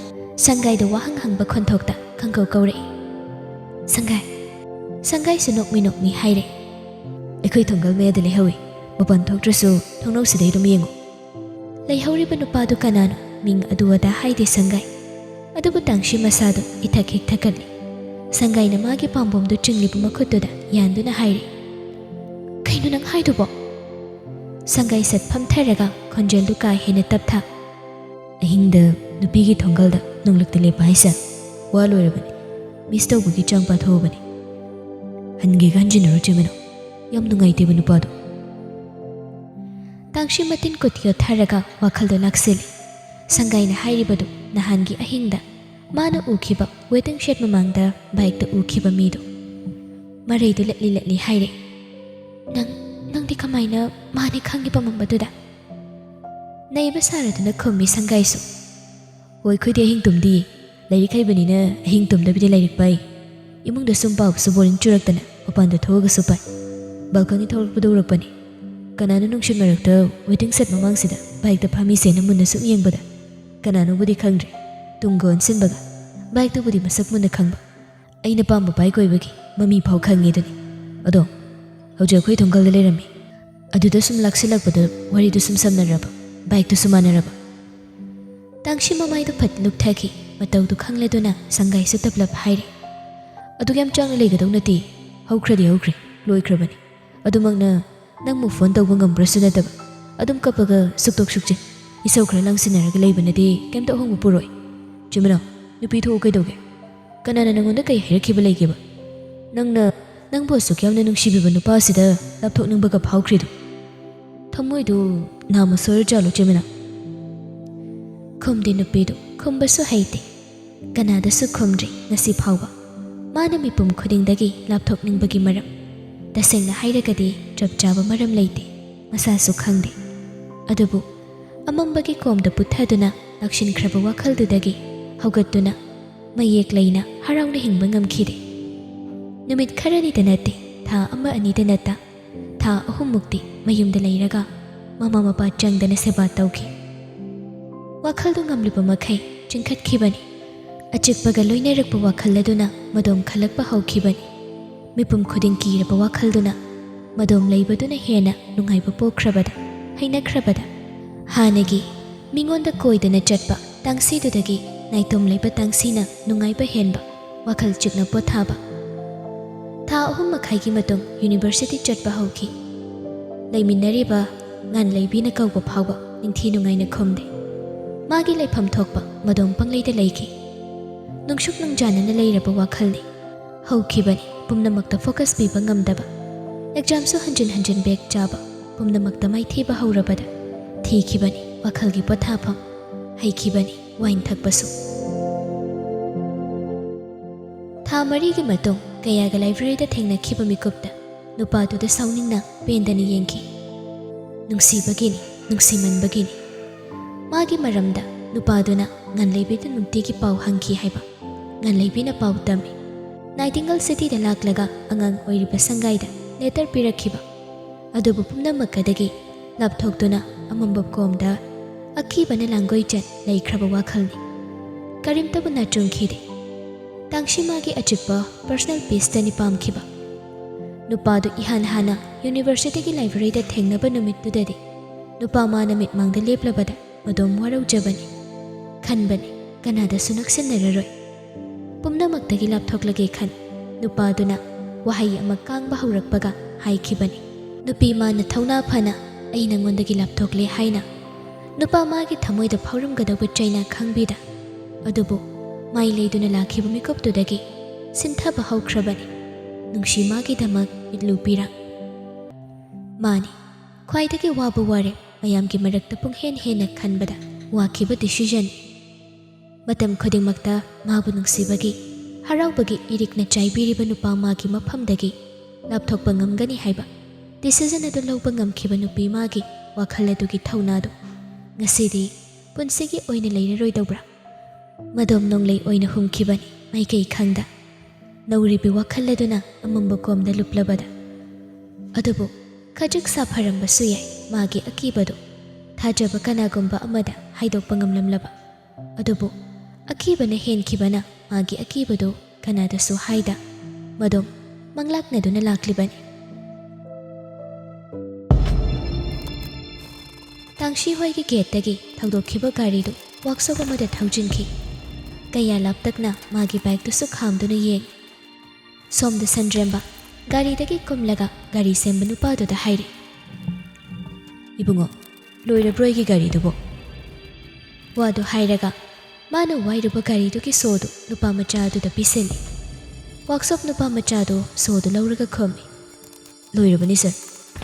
ꯁꯪꯒꯥꯏꯗ ꯋꯥꯍꯪ ꯍꯪꯕ ꯈꯣꯟꯊꯣꯛꯇ ꯈꯪꯀꯧ ꯀꯧꯔꯛꯏ꯫ "ꯁꯪꯒꯥꯏ꯫" ꯁꯪꯒꯥꯏꯁꯨ ꯅꯣꯛꯃꯤ ꯅꯣꯛꯃꯤ ꯍꯥꯏꯔꯦ꯫ "ꯑꯩꯈꯣꯏ ꯊꯣꯡꯒꯜ ꯃꯌꯥꯗ ꯂꯩꯍꯧꯏ꯫ ꯃꯄꯥꯟ ꯊꯣꯛꯇ꯭ꯔꯁꯨ ꯊꯣꯡꯅꯧꯁꯤꯗꯩ ꯑꯗꯨꯝ ꯌꯦꯡꯉꯨ꯫" ꯂꯩꯍꯧꯔꯤꯕ ꯅꯨꯄꯥꯗꯨ ꯀꯅꯥꯅꯣ? ꯃꯤꯡ ꯑꯗꯨ ꯑꯗꯥ ꯍꯥꯏꯗꯦ ꯁꯪꯒꯥꯏ꯫ ꯑꯗꯨꯕꯨ ꯇꯥꯡꯁꯤ ꯃꯁꯥꯗꯨ ꯏꯊꯛ ꯍꯦꯛ ꯊꯛꯀꯠꯂꯤ꯫ ꯁꯪꯒꯥꯏꯅ ꯃꯥꯒꯤ ꯄꯥꯝꯕꯣꯝꯗꯨ ꯆꯤꯡꯂꯤꯕ ꯃꯈꯨꯠꯇꯨꯗ ꯌꯥꯟꯗꯨꯅ ꯍꯥꯏꯔꯤ꯫ "ꯀꯩꯅꯣ ꯅꯪ ꯍꯥꯏꯗꯨꯕꯣ?" ꯁꯪꯒꯥꯏ ꯁꯠ ꯐꯝꯊꯔꯒ ꯈꯣꯟꯖꯦꯜꯗꯨ ꯀꯥ ꯍꯦꯟꯅ ꯇꯞꯊ꯫ "ꯑꯍꯤꯡꯗ ꯅꯨꯄꯤꯒꯤ ꯊꯣꯡꯒꯜꯗ ꯅꯣꯡꯂꯛꯇ ꯂꯦꯞꯄ ꯍꯥꯏꯁꯦ ꯋꯥ ꯂꯣꯏꯔꯕꯅꯤ꯫ Miss ꯇꯧꯕꯒꯤ ꯆꯥꯡ ꯄꯥꯊꯣꯛꯑꯕꯅꯤ꯫ ꯍꯟꯒꯦꯒ ꯍꯟꯖꯤꯟꯅꯔꯣ ꯆꯦꯃꯤꯅꯥ꯫ ꯌꯥꯝ ꯅꯨꯡꯉꯥꯏꯇꯦꯕ ꯅꯨꯄꯥꯗꯣ꯫" ꯇꯥꯡꯁꯤ ꯃꯇꯤꯟ ꯀꯨꯠ ꯌꯣꯠꯊꯔꯒ ꯋꯥꯈꯜꯗ ꯂꯥꯛꯁꯤꯜꯂꯤ꯫ ꯁꯪꯒꯥꯏꯅ ꯍꯥꯏꯔꯤꯕꯗꯨ ꯅꯍꯥꯟꯒꯤ ꯑꯍꯤꯡꯗ ꯃꯥꯅ ꯎꯈꯤꯕ ꯋꯦꯇꯤꯡ ꯁꯦꯗ ꯃꯃꯥꯡꯗ ꯕꯥꯏꯛꯇ ꯎꯈꯤꯕ ꯃꯤꯗꯣ꯫ ꯃꯔꯩꯗꯨ ꯂꯠꯂꯤ ꯂꯠꯂꯤ ꯍꯥꯏꯔꯦ, "ꯅꯪ, ꯅꯪꯗꯤ ꯀꯃꯥꯏꯅ ꯃꯥꯅꯦ ꯈꯪꯉꯤꯕ ꯃꯝꯕꯗꯨꯗ?" ꯅꯩꯕ ꯁꯥꯔꯗꯨꯅ ꯈꯨꯝꯃꯤ ꯁꯪꯒꯥꯏꯁꯨ꯫ "ꯍꯣꯏ, ꯑꯩꯈꯣꯏꯗꯤ ꯑꯍꯤꯡ ꯇꯨꯝꯗꯤꯌꯦ꯫ ꯂꯥꯏꯔꯤꯛ ꯍꯩꯕꯅꯤꯅ ꯑꯍꯤꯡ ꯇꯨꯝꯗꯕꯤꯗ ꯂꯥꯏꯔꯤꯛ ꯄꯥꯏ꯫ ꯏꯃꯨꯡꯗ ꯁꯨꯝ ꯄꯥꯕꯁꯨ ꯕꯣꯔꯤꯡ ꯆꯨꯔꯛꯇꯅ ꯃꯄꯥꯟꯗ ꯊꯣꯛꯑꯒꯁꯨ ꯄꯥꯏ꯫ ꯕꯥꯜꯀꯣꯅꯤ ꯊꯣꯛꯂꯛꯄꯗ ꯎꯔꯛꯄꯅꯤ꯫ ꯀꯅꯥꯅꯣ ꯅꯨꯡꯁꯤꯠ ꯃꯔꯛꯇ ꯋꯦꯇꯤꯡ ꯁꯦꯗ ꯃꯃꯥꯡꯁꯤꯗ ꯕꯥꯏꯛꯇ ꯐꯝꯃꯤꯁꯦꯅ ꯃꯨꯟꯅ ꯁꯨꯝ ꯌꯦꯡꯕꯗ ꯀꯅꯥꯅꯣꯕꯨꯗꯤ ꯈꯪꯗ꯭ꯔꯦ꯫ ꯇꯨꯡꯒ ꯑꯣꯟꯁꯤꯟꯕꯒ ꯕꯥꯏꯛꯇꯨꯕꯨꯗꯤ ꯃꯁꯛ ꯃꯨꯟꯅ ꯈꯪꯕ꯫ ꯑꯩꯅ ꯄꯥꯝꯕ ꯕꯥꯏꯛ ꯑꯣꯏꯕꯒꯤ ꯃꯃꯤ ꯐꯥꯎ ꯈꯪꯉꯦ ꯑꯗꯨꯅꯤ꯫ ꯑꯗꯣ ꯍꯧꯖꯤꯛ ꯑꯩꯈꯣꯏ ꯊꯣꯡꯒꯜꯗ ꯂꯩꯔꯝꯃꯤ꯫ ꯑꯗꯨꯗ ꯁꯨꯝ ꯂꯥꯛꯁꯤꯜꯂꯛꯄꯗ ꯋꯥꯔꯤꯗꯨ ꯁꯨꯝ ꯁꯝꯅꯔꯕ, ꯕꯥꯏꯛꯇꯨꯁꯨ ꯃꯥꯟꯅꯔꯕ꯫" ꯇꯥꯡꯁꯤ ꯃꯃꯥꯏꯗꯨ ꯐꯠ ꯂꯨꯞꯊꯈꯤ꯫ ꯃꯇꯧꯗꯨ ꯈꯪꯂꯗꯨꯅ ꯁꯪꯒꯥꯏꯁꯨ ꯇꯞꯂꯞ ꯍꯥꯏꯔꯦ, "ꯑꯗꯨꯛ ꯌꯥꯝ ꯆꯥꯡꯅ ꯂꯩꯒꯗꯧ ꯅꯠꯇꯦ꯫ ꯍꯧꯈ꯭ꯔꯗꯤ ꯍꯧꯈ꯭ꯔꯦ, ꯂꯣꯏꯈ꯭ꯔꯕꯅꯤ꯫ ꯑꯗꯨꯃꯛꯅ ꯅꯪꯕꯨ ꯐꯣꯟ ꯇꯧꯕ ꯉꯝꯕ꯭ꯔꯁꯨ ꯅꯠꯇꯕ, ꯑꯗꯨꯝ ꯀꯞꯄꯒ ꯁꯨꯛꯇꯣꯛ ꯁꯨꯛꯆꯤꯟ, ꯏꯁꯧ ꯈꯔ ꯂꯥꯡꯁꯤꯟꯅꯔꯒ ꯂꯩꯕꯅꯗꯤ ꯀꯩꯝꯇ ꯑꯍꯣꯡꯕ ꯄꯨꯔꯣꯏ꯫ ꯆꯦꯃꯤꯅꯥꯎ, ꯅꯨꯄꯤ ꯊꯣꯛꯎ ꯀꯩꯗꯧꯒꯦ? ꯀꯅꯥꯅ ꯅꯪꯉꯣꯟꯗ ꯀꯩ ꯍꯥꯏꯔꯛꯈꯤꯕ ꯂꯩꯒꯦꯕ? ꯅꯪꯅ ꯅꯪꯕꯨ ꯑꯁꯨꯛ ꯌꯥꯝꯅ ꯅꯨꯡꯁꯤꯕꯤꯕ ꯅꯨꯄꯥ ꯑꯁꯤꯗ ꯂꯥꯞꯊꯣꯛꯅꯤꯡꯕꯒ ꯐꯥꯎꯈ꯭ꯔꯤꯗꯨ? ꯊꯃꯣꯏꯗꯨ ꯅꯥꯃ ꯁꯣꯏꯔ ꯖꯥꯠꯂꯣ ꯆꯦꯃꯤꯅꯥꯎ?" ꯈꯨꯝꯗꯦ ꯅꯨꯄꯤꯗꯨ, ꯈꯨꯝꯕꯁꯨ ꯍꯩꯇꯦ꯫ ꯀꯅꯥꯗꯁꯨ ꯈꯨꯝꯗ꯭ꯔꯤ ꯉꯁꯤ ꯐꯥꯎꯕ꯫ ꯃꯥꯅ ꯃꯤꯄꯨꯝ ꯈꯨꯗꯤꯡꯗꯒꯤ ꯂꯥꯞꯊꯣꯛꯅꯤꯡꯕꯒꯤ ꯃꯔꯝ, ꯇꯁꯦꯡꯅ ꯍꯥꯏꯔꯒꯗꯤ ꯆꯞ ꯆꯥꯕ ꯃꯔꯝ ꯂꯩꯇꯦ, ꯃꯁꯥꯁꯨ ꯈꯪꯗꯦ꯫ ꯑꯗꯨꯕꯨ ꯑꯃꯝꯕꯒꯤ ꯀꯣꯝꯗ ꯄꯨꯊꯗꯨꯅ ꯂꯥꯛꯁꯤꯟꯈ꯭ꯔꯕ ꯋꯥꯈꯜꯗꯨꯗꯒꯤ ꯍꯧꯒꯠꯇꯨꯅ ꯃꯌꯦꯛ ꯂꯩꯅ ꯍꯔꯥꯎꯅ ꯍꯤꯡꯕ ꯉꯝꯈꯤꯗꯦ꯫ ꯅꯨꯃꯤꯠ ꯈꯔꯅꯤꯗ ꯅꯠꯇꯦ, ꯊꯥ ꯑꯃ ꯑꯅꯤꯗ ꯅꯠꯇ, ꯊꯥ ꯑꯍꯨꯝꯃꯨꯛꯇꯤ ꯃꯌꯨꯝꯗ ꯂꯩꯔꯒ ꯃꯃꯥ ꯃꯄꯥ ꯆꯪꯗꯅ ꯁꯦꯕꯥ ꯇꯧꯈꯤ꯫ ꯋꯥꯈꯜꯗꯨ ꯉꯝꯂꯤꯕ ꯃꯈꯩ ꯆꯤꯡꯈꯠꯈꯤꯕꯅꯤ꯫ ꯑꯆꯤꯛꯄꯒ ꯂꯣꯏꯅꯔꯛꯄ ꯋꯥꯈꯜ ꯑꯗꯨꯅ ꯃꯗꯣꯝ ꯈꯜꯂꯛꯄ ꯍꯧꯈꯤꯕꯅꯤ꯫ ꯃꯤꯄꯨꯝ ꯈꯨꯗꯤꯡ ꯀꯤꯔꯕ ꯋꯥꯈꯜꯗꯨꯅ ꯃꯗꯣꯝ ꯂꯩꯕꯗꯨꯅ ꯍꯦꯟꯅ ꯅꯨꯡꯉꯥꯏꯕ ꯄꯣꯛꯈ꯭ꯔꯕꯗ, ꯍꯩꯅꯈ꯭ꯔꯕꯗ꯫ ꯍꯥꯟꯅꯒꯤ ꯃꯤꯉꯣꯟꯗ ꯀꯣꯏꯗꯅ ꯆꯠꯄ ꯇꯥꯡꯁꯤꯗꯨꯗꯒꯤ ꯅꯥꯏꯇꯣꯝ ꯂꯩꯕ ꯇꯥꯡꯁꯤꯅ ꯅꯨꯡꯉꯥꯏꯕ ꯍꯦꯟꯕ, ꯋꯥꯈꯜ ꯆꯤꯛꯅ ꯄꯣꯊꯥꯕ꯫ ꯊꯥ ꯑꯍꯨꯝ ꯃꯈꯥꯏꯒꯤ ꯃꯇꯨꯡ ꯌꯨꯅꯤꯚꯔꯁꯤꯇꯤ ꯆꯠꯄ ꯍꯧꯈꯤ꯫ ꯂꯩꯃꯤꯟꯅꯔꯤꯕ ꯉꯥꯟꯂꯩꯕꯤꯅ ꯀꯧꯕ ꯐꯥꯎꯕ ꯅꯤꯡꯊꯤ ꯅꯨꯡꯉꯥꯏꯅ ꯈꯨꯝꯗꯦ꯫ ꯃꯥꯒꯤ ꯂꯩꯐꯝ ꯊꯣꯛꯄ ꯃꯗꯣꯝ ꯄꯪꯂꯩꯗ ꯂꯩꯈꯤ꯫ ꯅꯨꯡꯁꯨꯛ ꯅꯨꯡꯖꯥꯅꯅ ꯂꯩꯔꯕ ꯋꯥꯈꯜꯅꯤ꯫ ꯍꯧꯈꯤꯕꯅꯤ ꯄꯨꯝꯅꯃꯛꯇ ꯐꯣꯀꯁ ꯄꯤꯕ ꯉꯝꯗꯕ꯫ ꯑꯦꯛꯖꯥꯝꯁꯨ ꯍꯟꯖꯤꯟ ꯍꯟꯖꯤꯟ ꯕꯦꯛ ꯆꯥꯕ꯫ ꯄꯨꯝꯅꯃꯛꯇ ꯃꯥꯏꯊꯤꯕ ꯍꯧꯔꯕꯗ ꯊꯤꯈꯤꯕꯅꯤ ꯋꯥꯈꯜꯒꯤ ꯄꯣꯊꯥꯐꯝ꯫ ꯍꯩꯈꯤꯕꯅꯤ ꯋꯥꯏꯟ ꯊꯛꯄꯁꯨ꯫ ꯊꯥ ꯃꯔꯤꯒꯤ ꯃꯇꯨꯡ ꯀꯌꯥꯒ ꯂꯥꯏꯕ꯭ꯔꯦꯔꯤꯗ ꯊꯦꯡꯅꯈꯤꯕ ꯃꯤꯀꯨꯞꯇ ꯅꯨꯄꯥꯗꯨꯗ ꯁꯥꯎꯅꯤꯡꯅ ꯄꯦꯟꯗꯅ ꯌꯦꯡꯈꯤ꯫ ꯅꯨꯡꯁꯤꯕꯒꯤꯅꯤ, ꯅꯨꯡꯁꯤꯃꯟꯕꯒꯤꯅꯤ꯫ ꯃꯥꯒꯤ ꯃꯔꯝꯗ ꯅꯨꯄꯥꯗꯨꯅ ꯉꯟꯂꯩꯕꯤꯗ ꯅꯨꯡꯇꯤꯒꯤ ꯄꯥꯎ ꯍꯪꯈꯤ ꯍꯥꯏꯕ꯫ ꯉꯟꯂꯩꯕꯤꯅ ꯄꯥꯎ ꯇꯝꯃꯤ꯫ ꯅꯥꯏꯇꯤꯡꯒꯜ ꯁꯤꯇꯤꯗ ꯂꯥꯛꯂꯒ ꯑꯉꯥꯡ ꯑꯣꯏꯔꯤꯕ ꯁꯪꯒꯥꯏꯗ ꯂꯦꯇꯔ ꯄꯤꯔꯛꯈꯤꯕ꯫ ꯑꯗꯨꯕꯨ ꯄꯨꯝꯅꯃꯛꯀꯗꯒꯤ ꯂꯥꯞꯊꯣꯛꯇꯨꯅ ꯑꯃꯝꯕ ꯀꯣꯝꯗ ꯑꯀꯤꯕꯅ ꯂꯥꯡꯒꯣꯏꯆꯠ ꯂꯩꯈ꯭ꯔꯕ ꯋꯥꯈꯜꯅꯤ꯫ ꯀꯔꯤꯝꯇꯕꯨ ꯅꯥꯆꯨꯡꯈꯤꯗꯦ꯫ ꯇꯥꯡꯁꯤ ꯃꯥꯒꯤ ꯑꯆꯤꯛꯄ ꯄꯔꯁꯅꯦꯜ ꯄꯤꯁꯇꯅꯤ ꯄꯥꯝꯈꯤꯕ꯫ ꯅꯨꯄꯥꯗꯨ ꯏꯍꯥꯟ ꯍꯥꯟꯅ ꯌꯨꯅꯤꯚꯔꯁꯤꯇꯤꯒꯤ ꯂꯥꯏꯕ꯭ꯔꯦꯔꯤꯗ ꯊꯦꯡꯅꯕ ꯅꯨꯃꯤꯠꯇꯨꯗꯗꯤ ꯅꯨꯄꯥ ꯃꯥꯅ ꯃꯤꯠꯃꯥꯡꯗ ꯂꯦꯞꯂꯕꯗ ꯃꯗꯣꯝ ꯋꯥꯔꯧꯖꯕꯅꯤ꯫ ꯈꯟꯕꯅꯤ, ꯀꯅꯥꯗꯁꯨ ꯅꯛꯁꯤꯟꯅꯔꯔꯣꯏ꯫ ꯄꯨꯝꯅꯃꯛꯇꯒꯤ ꯂꯥꯞꯊꯣꯛꯂꯒꯦ ꯈꯟ ꯅꯨꯄꯥꯗꯨꯅ ꯋꯥꯍꯩ ꯑꯃ ꯀꯥꯡꯕ ꯍꯧꯔꯛꯄꯒ ꯍꯥꯏꯈꯤꯕꯅꯤ꯫ ꯅꯨꯄꯤ ꯃꯥꯅ ꯊꯧꯅꯥ ꯐꯅ "ꯑꯩ ꯅꯉꯣꯟꯗꯒꯤ ꯂꯥꯞꯊꯣꯛꯂꯦ" ꯍꯥꯏꯅ ꯅꯨꯄꯥ ꯃꯥꯒꯤ ꯊꯃꯣꯏꯗ ꯐꯥꯎꯔꯝꯒꯗꯧꯕ ꯆꯩꯅꯥ ꯈꯪꯕꯤꯗ꯫ ꯑꯗꯨꯕꯨ ꯃꯥꯏ ꯂꯩꯗꯨꯅ ꯂꯥꯛꯈꯤꯕ ꯃꯤꯀꯨꯞꯇꯨꯗꯒꯤ ꯁꯤꯟꯊꯕ ꯍꯧꯈ꯭ꯔꯕꯅꯤ꯫ ꯅꯨꯡꯁꯤ ꯃꯥꯒꯤꯗꯃꯛ ꯏꯠꯂꯨ ꯄꯤꯔꯥꯡ꯫ ꯃꯥꯅꯤ, ꯈ꯭ꯋꯥꯏꯗꯒꯤ ꯋꯥꯕ ꯋꯥꯔꯦꯞ ꯃꯌꯥꯝꯒꯤ ꯃꯔꯛꯇ ꯄꯨꯡꯍꯦꯟ ꯍꯦꯟꯅ ꯈꯟꯕꯗ ꯋꯥꯈꯤꯕ ꯗꯤꯁꯤꯖꯟ꯫ ꯃꯇꯝ ꯈꯨꯗꯤꯡꯃꯛꯇ ꯃꯥꯕꯨ ꯅꯨꯡꯁꯤꯕꯒꯤ, ꯍꯔꯥꯎꯕꯒꯤ ꯏꯔꯤꯛꯅ ꯆꯥꯏꯕꯤꯔꯤꯕ ꯅꯨꯄꯥ ꯃꯥꯒꯤ ꯃꯐꯝꯗꯒꯤ ꯂꯥꯞꯊꯣꯛꯄ ꯉꯝꯒꯅꯤ ꯍꯥꯏꯕ ꯗꯤꯁꯤꯖꯟ ꯑꯗꯨ ꯂꯧꯕ ꯉꯝꯈꯤꯕ ꯅꯨꯄꯤ ꯃꯥꯒꯤ ꯋꯥꯈꯜ ꯑꯗꯨꯒꯤ ꯊꯧꯅꯥꯗꯨ ꯉꯁꯤꯗꯤ ꯄꯨꯟꯁꯤꯒꯤ ꯑꯣꯏꯅ ꯂꯩꯔꯔꯣꯏꯗꯧꯕ꯭ꯔꯥ? ꯃꯗꯣꯝ ꯅꯣꯡꯂꯩ ꯑꯣꯏꯅ ꯍꯨꯝꯈꯤꯕꯅꯤ ꯃꯥꯏꯀꯩ ꯈꯪꯗ꯫ ꯅꯧꯔꯤꯕꯤ ꯋꯥꯈꯜ ꯑꯗꯨꯅ ꯑꯃꯝꯕ ꯀꯣꯝꯗ ꯂꯨꯞꯂꯕꯗ꯫ ꯑꯗꯨꯕꯨ ꯈꯖꯤꯛ ꯁꯥꯐꯔꯝꯕꯁꯨ ꯌꯥꯏ ꯃꯥꯒꯤ ꯑꯀꯤꯕꯗꯨ꯫ ꯊꯥꯖꯕ ꯀꯅꯥꯒꯨꯝꯕ ꯑꯃꯗ ꯍꯥꯏꯗꯣꯛꯄ ꯉꯝꯂꯝꯂꯕ꯫ ꯑꯗꯨꯕꯨ ꯑꯀꯤꯕꯅ ꯍꯦꯟꯈꯤꯕꯅ ꯃꯥꯒꯤ ꯑꯀꯤꯕꯗꯨ ꯀꯅꯥꯗꯁꯨ ꯍꯥꯏꯗ ꯃꯗꯣꯝ ꯃꯪꯂꯥꯛꯅꯗꯨꯅ ꯂꯥꯛꯂꯤꯕꯅꯤ꯫ ꯇꯥꯡꯁꯤ ꯍꯣꯏꯒꯤ ꯒꯦꯠꯇꯒꯤ ꯊꯧꯗꯣꯛꯈꯤꯕ ꯒꯥꯔꯤꯗꯨ ꯋꯥꯛꯁꯣꯞ ꯑꯃꯗ ꯊꯧꯖꯤꯟꯈꯤ꯫ ꯀꯌꯥ ꯂꯥꯞꯇꯛꯅ ꯃꯥꯒꯤ ꯕꯥꯏꯛꯇꯨꯁꯨ ꯈꯥꯝꯗꯨꯅ ꯌꯦꯡ꯫ ꯁꯣꯝꯗ ꯁꯟꯗ꯭ꯔꯦꯝꯕ ꯒꯥꯔꯤꯗꯒꯤ ꯀꯨꯝꯂꯒ ꯒꯥꯔꯤ ꯁꯦꯝꯕ ꯅꯨꯄꯥꯗꯨꯗ ꯍꯥꯏꯔꯤ, "ꯏꯕꯨꯡꯉꯣ, ꯂꯣꯏꯔꯕ꯭ꯔꯣ ꯑꯩꯒꯤ ꯒꯥꯔꯤꯗꯨꯕꯣ?" ꯋꯥꯗꯨ ꯍꯥꯏꯔꯒ ꯃꯥꯅ ꯋꯥꯏꯔꯨꯕ ꯒꯥꯔꯤꯗꯨꯒꯤ ꯁꯣꯗꯨ ꯅꯨꯄꯥ ꯃꯆꯥ ꯑꯗꯨꯗ ꯄꯤꯁꯤꯜꯂꯤ꯫ ꯋꯥꯛꯁꯣꯞ ꯅꯨꯄꯥ ꯃꯆꯥꯗꯨ ꯁꯣꯗꯨ ꯂꯧꯔꯒ ꯈꯨꯝꯃꯤ, "ꯂꯣꯏꯔꯕꯅꯤ ꯁꯥꯔ,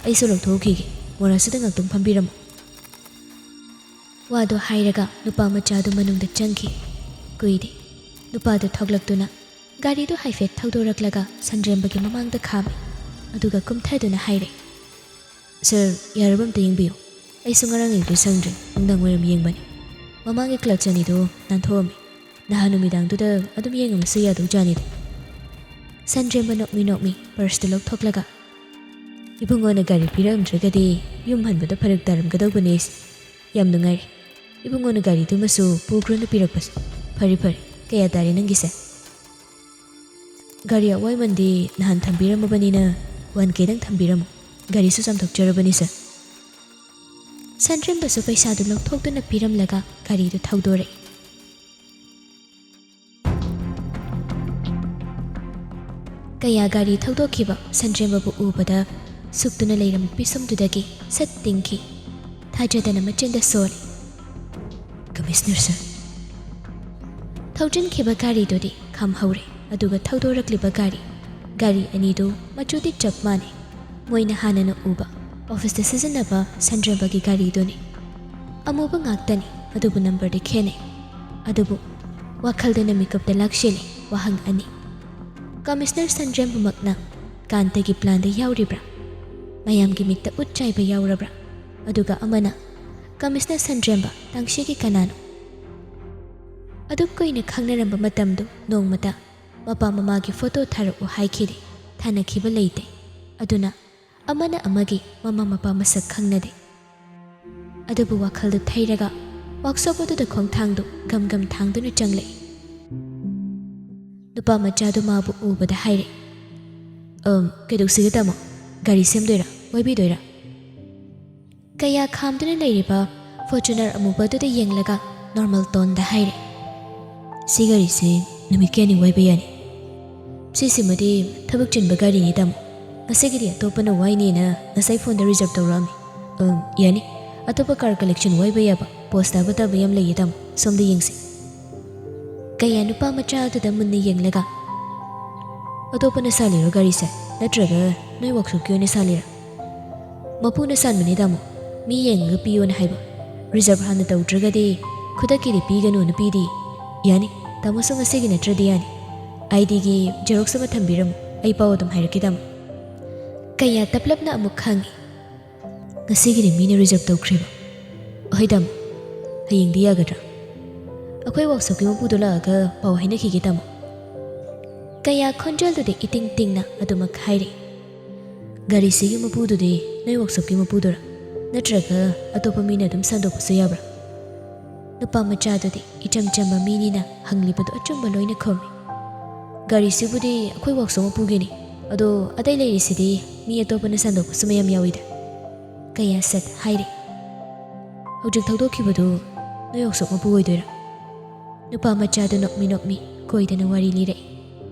ꯑꯩꯁꯨ ꯂꯧꯊꯣꯛꯎꯈꯤꯒꯦ, ꯃꯣꯔꯥꯁꯤꯗ ꯉꯥꯛꯇꯪ ꯐꯝꯕꯤꯔꯝꯃꯨ"꯫ ꯋꯥꯗꯨ ꯍꯥꯏꯔꯒ ꯅꯨꯄꯥ ꯃꯆꯥꯗꯨ ꯃꯅꯨꯡꯗ ꯆꯪꯈꯤ꯫ ꯀꯨꯏꯗꯦ, ꯅꯨꯄꯥꯗꯨ ꯊꯣꯛꯂꯛꯇꯨꯅ ꯒꯥꯔꯤꯗꯨ ꯍꯥꯏꯐꯦꯠ ꯊꯧꯗꯣꯔꯛꯂꯒ ꯁꯟꯗ꯭ꯔꯦꯝꯕꯒꯤ ꯃꯃꯥꯡꯗ ꯈꯥꯝꯃꯤ꯫ ꯑꯗꯨꯒ ꯀꯨꯝꯊꯗꯨꯅ ꯍꯥꯏꯔꯦ, "ꯁꯥꯔ, ꯌꯥꯔꯕ ꯑꯝꯇ ꯌꯦꯡꯕꯤꯌꯨ꯫ ꯑꯩꯁꯨ ꯉꯔꯥꯡ ꯑꯌꯨꯛꯇꯤ ꯁꯪꯗ꯭ꯔꯦ, ꯅꯨꯡꯗꯥꯡ ꯋꯥꯏꯔꯝ ꯌꯦꯡꯕꯅꯤ꯫ ꯃꯃꯥꯡꯒꯤ clutch ꯑꯅꯤꯗꯨ ꯅꯥꯟꯊꯣꯛꯑꯝꯃꯤ꯫ ꯅꯍꯥꯟ ꯅꯨꯃꯤꯗꯥꯡꯗꯨꯗ ꯑꯗꯨꯝ ꯌꯦꯡꯉꯝꯃꯁꯨ ꯌꯥꯗꯧ ꯖꯥꯠꯅꯤꯗ꯫" ꯁꯟꯗ꯭ꯔꯦꯝꯕ ꯅꯣꯛꯃꯤ ꯅꯣꯛꯃꯤ purseꯇꯨ ꯂꯧꯊꯣꯛꯂꯒ, "ꯏꯕꯨꯡꯉꯣꯅ ꯒꯥꯔꯤ ꯄꯤꯔꯛꯑꯝꯗ꯭ꯔꯒꯗꯤ ꯌꯨꯝ ꯍꯟꯕꯗ ꯐꯔꯛ ꯇꯥꯔꯝꯒꯗꯧꯕꯅꯦ꯫ ꯌꯥꯝ ꯅꯨꯡꯉꯥꯏꯔꯦ꯫ ꯏꯕꯨꯡꯉꯣꯅ ꯒꯥꯔꯤꯗꯨꯃꯁꯨ ꯄꯨꯈ꯭ꯔꯣꯅ ꯄꯤꯔꯛꯄꯁꯦ꯫ ꯐꯔꯦ ꯐꯔꯦ, ꯀꯌꯥ ꯇꯥꯔꯦ ꯅꯪꯒꯤꯁꯦ?" "ꯒꯥꯔꯤ ꯑꯋꯥꯏꯃꯟꯗꯤ ꯅꯍꯥꯟ ꯊꯝꯕꯤꯔꯝꯃꯕꯅꯤꯅ one Kꯗꯪ ꯊꯝꯕꯤꯔꯝꯃꯨ꯫ ꯒꯥꯔꯤꯁꯨ ꯆꯥꯝꯊꯣꯛꯆꯔꯕꯅꯤ ꯁꯥꯔ꯫" ꯁꯟꯗ꯭ꯔꯦꯝꯕꯁꯨ ꯄꯩꯁꯥꯗꯨ ꯂꯧꯊꯣꯛꯇꯨꯅ ꯄꯤꯔꯝꯂꯒ ꯒꯥꯔꯤꯗꯨ ꯊꯧꯗꯣꯔꯛꯏ꯫ ꯀꯌꯥ ꯒꯥꯔꯤ ꯊꯧꯗꯣꯛꯈꯤꯕ ꯁꯟꯗ꯭ꯔꯦꯝꯕꯕꯨ ꯎꯕꯗ ꯁꯨꯛꯇꯨꯅ ꯂꯩꯔꯝꯕ ꯄꯤꯁꯨꯝꯗꯨꯗꯒꯤ ꯁꯠ ꯇꯤꯡꯈꯤ꯫ ꯊꯥꯖꯗꯅ ꯃꯆꯤꯟꯗ ꯁꯣꯜꯂꯤ, "ꯀꯃꯤꯁꯅꯔ ꯁꯥꯔ!" ꯊꯧꯖꯤꯟꯈꯤꯕ ꯒꯥꯔꯤꯗꯨꯗꯤ ꯈꯥꯝꯍꯧꯔꯦ, ꯑꯗꯨꯒ ꯊꯧꯗꯣꯔꯛꯂꯤꯕ ꯒꯥꯔꯤ, ꯒꯥꯔꯤ ꯑꯅꯤꯗꯨ ꯃꯆꯨꯗꯤ ꯆꯞ ꯃꯥꯟꯅꯩ꯫ ꯃꯣꯏꯅ ꯍꯥꯟꯅꯅ ꯎꯕ, ꯑꯣꯐꯤꯁꯇ ꯁꯤꯖꯤꯟꯅꯕ ꯁꯟꯗ꯭ꯔꯦꯝꯕꯒꯤ ꯒꯥꯔꯤꯗꯨꯅꯤ꯫ ꯑꯃꯨꯕ ꯉꯥꯛꯇꯅꯤ, ꯑꯗꯨꯕꯨ numberꯗꯤ ꯈꯦꯠꯅꯩ꯫ ꯑꯗꯨꯕꯨ ꯋꯥꯈꯜꯗꯅ ꯃꯤꯀꯨꯞꯇ ꯂꯥꯛꯁꯤꯜꯂꯤ ꯋꯥꯍꯪ ꯑꯅꯤ꯫ ꯀꯃꯤꯁꯅꯔ ꯁꯟꯗ꯭ꯔꯦꯝꯕꯃꯛꯅ ꯀꯥꯟꯇꯒꯤ planꯗ ꯌꯥꯎꯔꯤꯕ꯭ꯔꯥ? ꯃꯌꯥꯝꯒꯤ ꯃꯤꯠꯇ ꯎꯠ ꯆꯥꯏꯕ ꯌꯥꯎꯔꯕ꯭ꯔꯥ? ꯑꯗꯨꯒ ꯑꯃꯅ, "ꯀꯃꯤꯁꯅꯔ ꯁꯟꯗ꯭ꯔꯦꯝꯕ ꯇꯥꯡꯁꯤꯒꯤ ꯀꯅꯥꯅꯣ?" ꯑꯗꯨꯛ ꯀꯨꯏꯅ ꯈꯪꯅꯔꯝꯕ ꯃꯇꯝꯗꯨ ꯅꯣꯡꯃꯇ ꯃꯄꯥ ꯃꯃꯥꯒꯤ photo ꯊꯥꯔꯛꯎ ꯍꯥꯏꯈꯤꯗꯦ, ꯊꯥꯅꯈꯤꯕ ꯂꯩꯇꯦ꯫ ꯑꯗꯨꯅ ꯑꯃꯅ ꯑꯃꯒꯤ ꯃꯃꯥ ꯃꯄꯥ ꯃꯁꯛ ꯈꯪꯅꯗꯦ꯫ ꯑꯗꯨꯕꯨ ꯋꯥꯈꯜꯗꯨ ꯊꯩꯔꯒ workshop ꯑꯗꯨꯗ ꯈꯣꯡꯊꯥꯡꯗꯨ ꯒꯝ ꯒꯝ ꯊꯥꯡꯗꯨꯅ ꯆꯪꯂꯛꯏ꯫ ꯅꯨꯄꯥ ꯃꯆꯥꯗꯨ ꯃꯥꯕꯨ ꯎꯕꯗ ꯍꯥꯏꯔꯦ, "ꯑꯝ, ꯀꯩꯗꯧꯁꯤꯒꯦ ꯇꯥꯃꯣ? ꯒꯥꯔꯤ ꯁꯦꯝꯗꯣꯏꯔꯥ? ꯋꯥꯏꯕꯤꯗꯣꯏꯔꯥ?" ꯀꯌꯥ ꯈꯥꯝꯗꯨꯅ ꯂꯩꯔꯤꯕ Fortuner ꯑꯃꯨꯕꯗꯨꯗ ꯌꯦꯡꯂꯒ normal toneꯗ ꯍꯥꯏꯔꯦ, "ꯁꯤ ꯒꯥꯔꯤꯁꯤ ꯅꯨꯃꯤꯠ ꯀꯌꯥꯅꯤ ꯋꯥꯏꯕ ꯌꯥꯅꯤ?" "ꯁꯤꯁꯤꯃꯗꯤ ꯊꯕꯛ ꯆꯤꯟꯕ ꯒꯥꯔꯤꯅꯤ ꯇꯥꯃꯣ꯫ ꯉꯁꯤꯒꯤꯗꯤ ꯑꯇꯣꯞꯄꯅ ꯋꯥꯏꯅꯦꯅ ꯉꯁꯥꯏ phoneꯗ reserve ꯇꯧꯔꯛꯑꯝꯃꯤ꯫ ꯑꯝ, ꯌꯥꯅꯤ꯫ ꯑꯇꯣꯞꯄ car collection ꯋꯥꯏꯕ ꯌꯥꯕ post ꯇꯥꯕ ꯇꯥꯕ ꯌꯥꯝ ꯂꯩꯌꯦ ꯇꯥꯃꯣ, ꯁꯣꯝꯗ ꯌꯦꯡꯁꯤ꯫" ꯀꯌꯥ ꯅꯨꯄꯥ ꯃꯆꯥ ꯑꯗꯨꯗ ꯃꯨꯟꯅ ꯌꯦꯡꯂꯒ, "ꯑꯇꯣꯞꯄꯅ ꯁꯥꯜꯂꯤꯔꯣ ꯒꯥꯔꯤꯁꯦ? ꯅꯠꯇ꯭ꯔꯒ ꯅꯣꯏ workshopꯀꯤ ꯑꯣꯏꯅ ꯁꯥꯜꯂꯤꯔꯥ?" "ꯃꯄꯨꯅ ꯁꯥꯟꯕꯅꯤ ꯇꯥꯃꯣ, ꯃꯤ ꯌꯦꯡꯉꯒ ꯄꯤꯌꯣꯅ ꯍꯥꯏꯕ꯫ "ꯔꯤꯖꯔꯚ ꯍꯥꯟꯅ ꯇꯧꯗ꯭ꯔꯒꯗꯤ ꯈꯨꯗꯛꯀꯤꯗꯤ ꯄꯤꯒꯅꯨꯅ ꯄꯤꯔꯤ꯫ ꯌꯥꯅꯤ, ꯇꯥꯃꯣꯁꯨ ꯉꯁꯤꯒꯤ ꯅꯠꯇ꯭ꯔꯗꯤ ꯌꯥꯅꯤ꯫ ꯑꯥꯏ ꯗꯤꯒꯤ ꯖꯦꯔꯣꯛꯁ ꯑꯃ ꯊꯝꯕꯤꯔꯝꯃꯨ, ꯑꯩ ꯄꯥꯎ ꯑꯗꯨꯝ ꯍꯥꯏꯔꯛꯀꯦ, ꯇꯥꯃꯣ"꯫ ꯀꯌꯥ ꯇꯞꯂꯞꯅ ꯑꯃꯨꯛ ꯍꯪꯉꯤ꯫ "ꯉꯁꯤꯒꯤꯗꯤ ꯃꯤꯅ ꯔꯤꯖꯔꯚ ꯇꯧꯈ꯭ꯔꯦꯕ"꯫ "ꯍꯣꯏ, ꯇꯥꯃꯣ꯫ ꯍꯌꯦꯡꯗꯤ ꯌꯥꯒꯗ꯭ꯔꯥ?" "ꯑꯩꯈꯣꯏ ꯋꯥꯛꯁꯣꯞꯀꯤ ꯃꯄꯨꯗꯣ ꯂꯥꯛꯑꯒ ꯄꯥꯎ ꯍꯥꯏꯅꯈꯤꯒꯦ, ꯇꯥꯃꯣ"꯫ ꯀꯌꯥ ꯈꯣꯟꯖꯦꯜꯗꯨꯗꯤ ꯏꯇꯤꯡ ꯇꯤꯡꯅ ꯑꯗꯨꯃꯛ ꯍꯥꯏꯔꯤ꯫ "ꯒꯥꯔꯤꯁꯤꯒꯤ ꯃꯄꯨꯗꯨꯗꯤ ꯅꯣꯏ ꯋꯥꯛꯁꯣꯞꯀꯤ ꯃꯄꯨꯗꯨꯔꯥ? ꯅꯠꯇ꯭ꯔꯒ ꯑꯇꯣꯞꯄ ꯃꯤꯅ ꯑꯗꯨꯝ ꯁꯟꯗꯣꯛꯄꯁꯨ ꯌꯥꯕ꯭ꯔꯥ?" ꯅꯨꯄꯥ ꯃꯆꯥꯗꯨꯗꯤ ꯏꯆꯝ ꯆꯝꯕ ꯃꯤꯅꯤꯅ ꯍꯪꯂꯤꯕꯗꯨ ꯑꯆꯨꯝꯕ ꯂꯣꯏꯅ ꯈꯨꯝꯃꯤ꯫ "ꯒꯥꯔꯤꯁꯤꯕꯨꯗꯤ ꯑꯩꯈꯣꯏ ꯋꯥꯛꯁꯣꯞ ꯃꯄꯨꯒꯤꯅꯤ, ꯑꯗꯣ ꯑꯇꯩ ꯂꯩꯔꯤꯁꯤꯗꯤ ꯃꯤ ꯑꯇꯣꯞꯄꯅ ꯁꯟꯗꯣꯛꯄꯁꯨ ꯃꯌꯥꯝ ꯌꯥꯎꯏꯗ"꯫ ꯀꯌꯥ ꯁꯠ ꯍꯥꯏꯔꯦ꯫ "ꯍꯧꯖꯤꯛ ꯊꯧꯗꯣꯛꯈꯤꯕꯗꯨ ꯅꯣꯏ ꯋꯥꯛꯁꯣꯞ ꯃꯄꯨ ꯑꯣꯏꯗꯣꯏꯔꯥ?" ꯅꯨꯄꯥ ꯃꯆꯥꯗꯨ ꯅꯣꯛꯃꯤ ꯅꯣꯛꯃꯤ ꯀꯣꯏꯗꯅ ꯋꯥꯔꯤ ꯂꯤꯔꯛꯏ꯫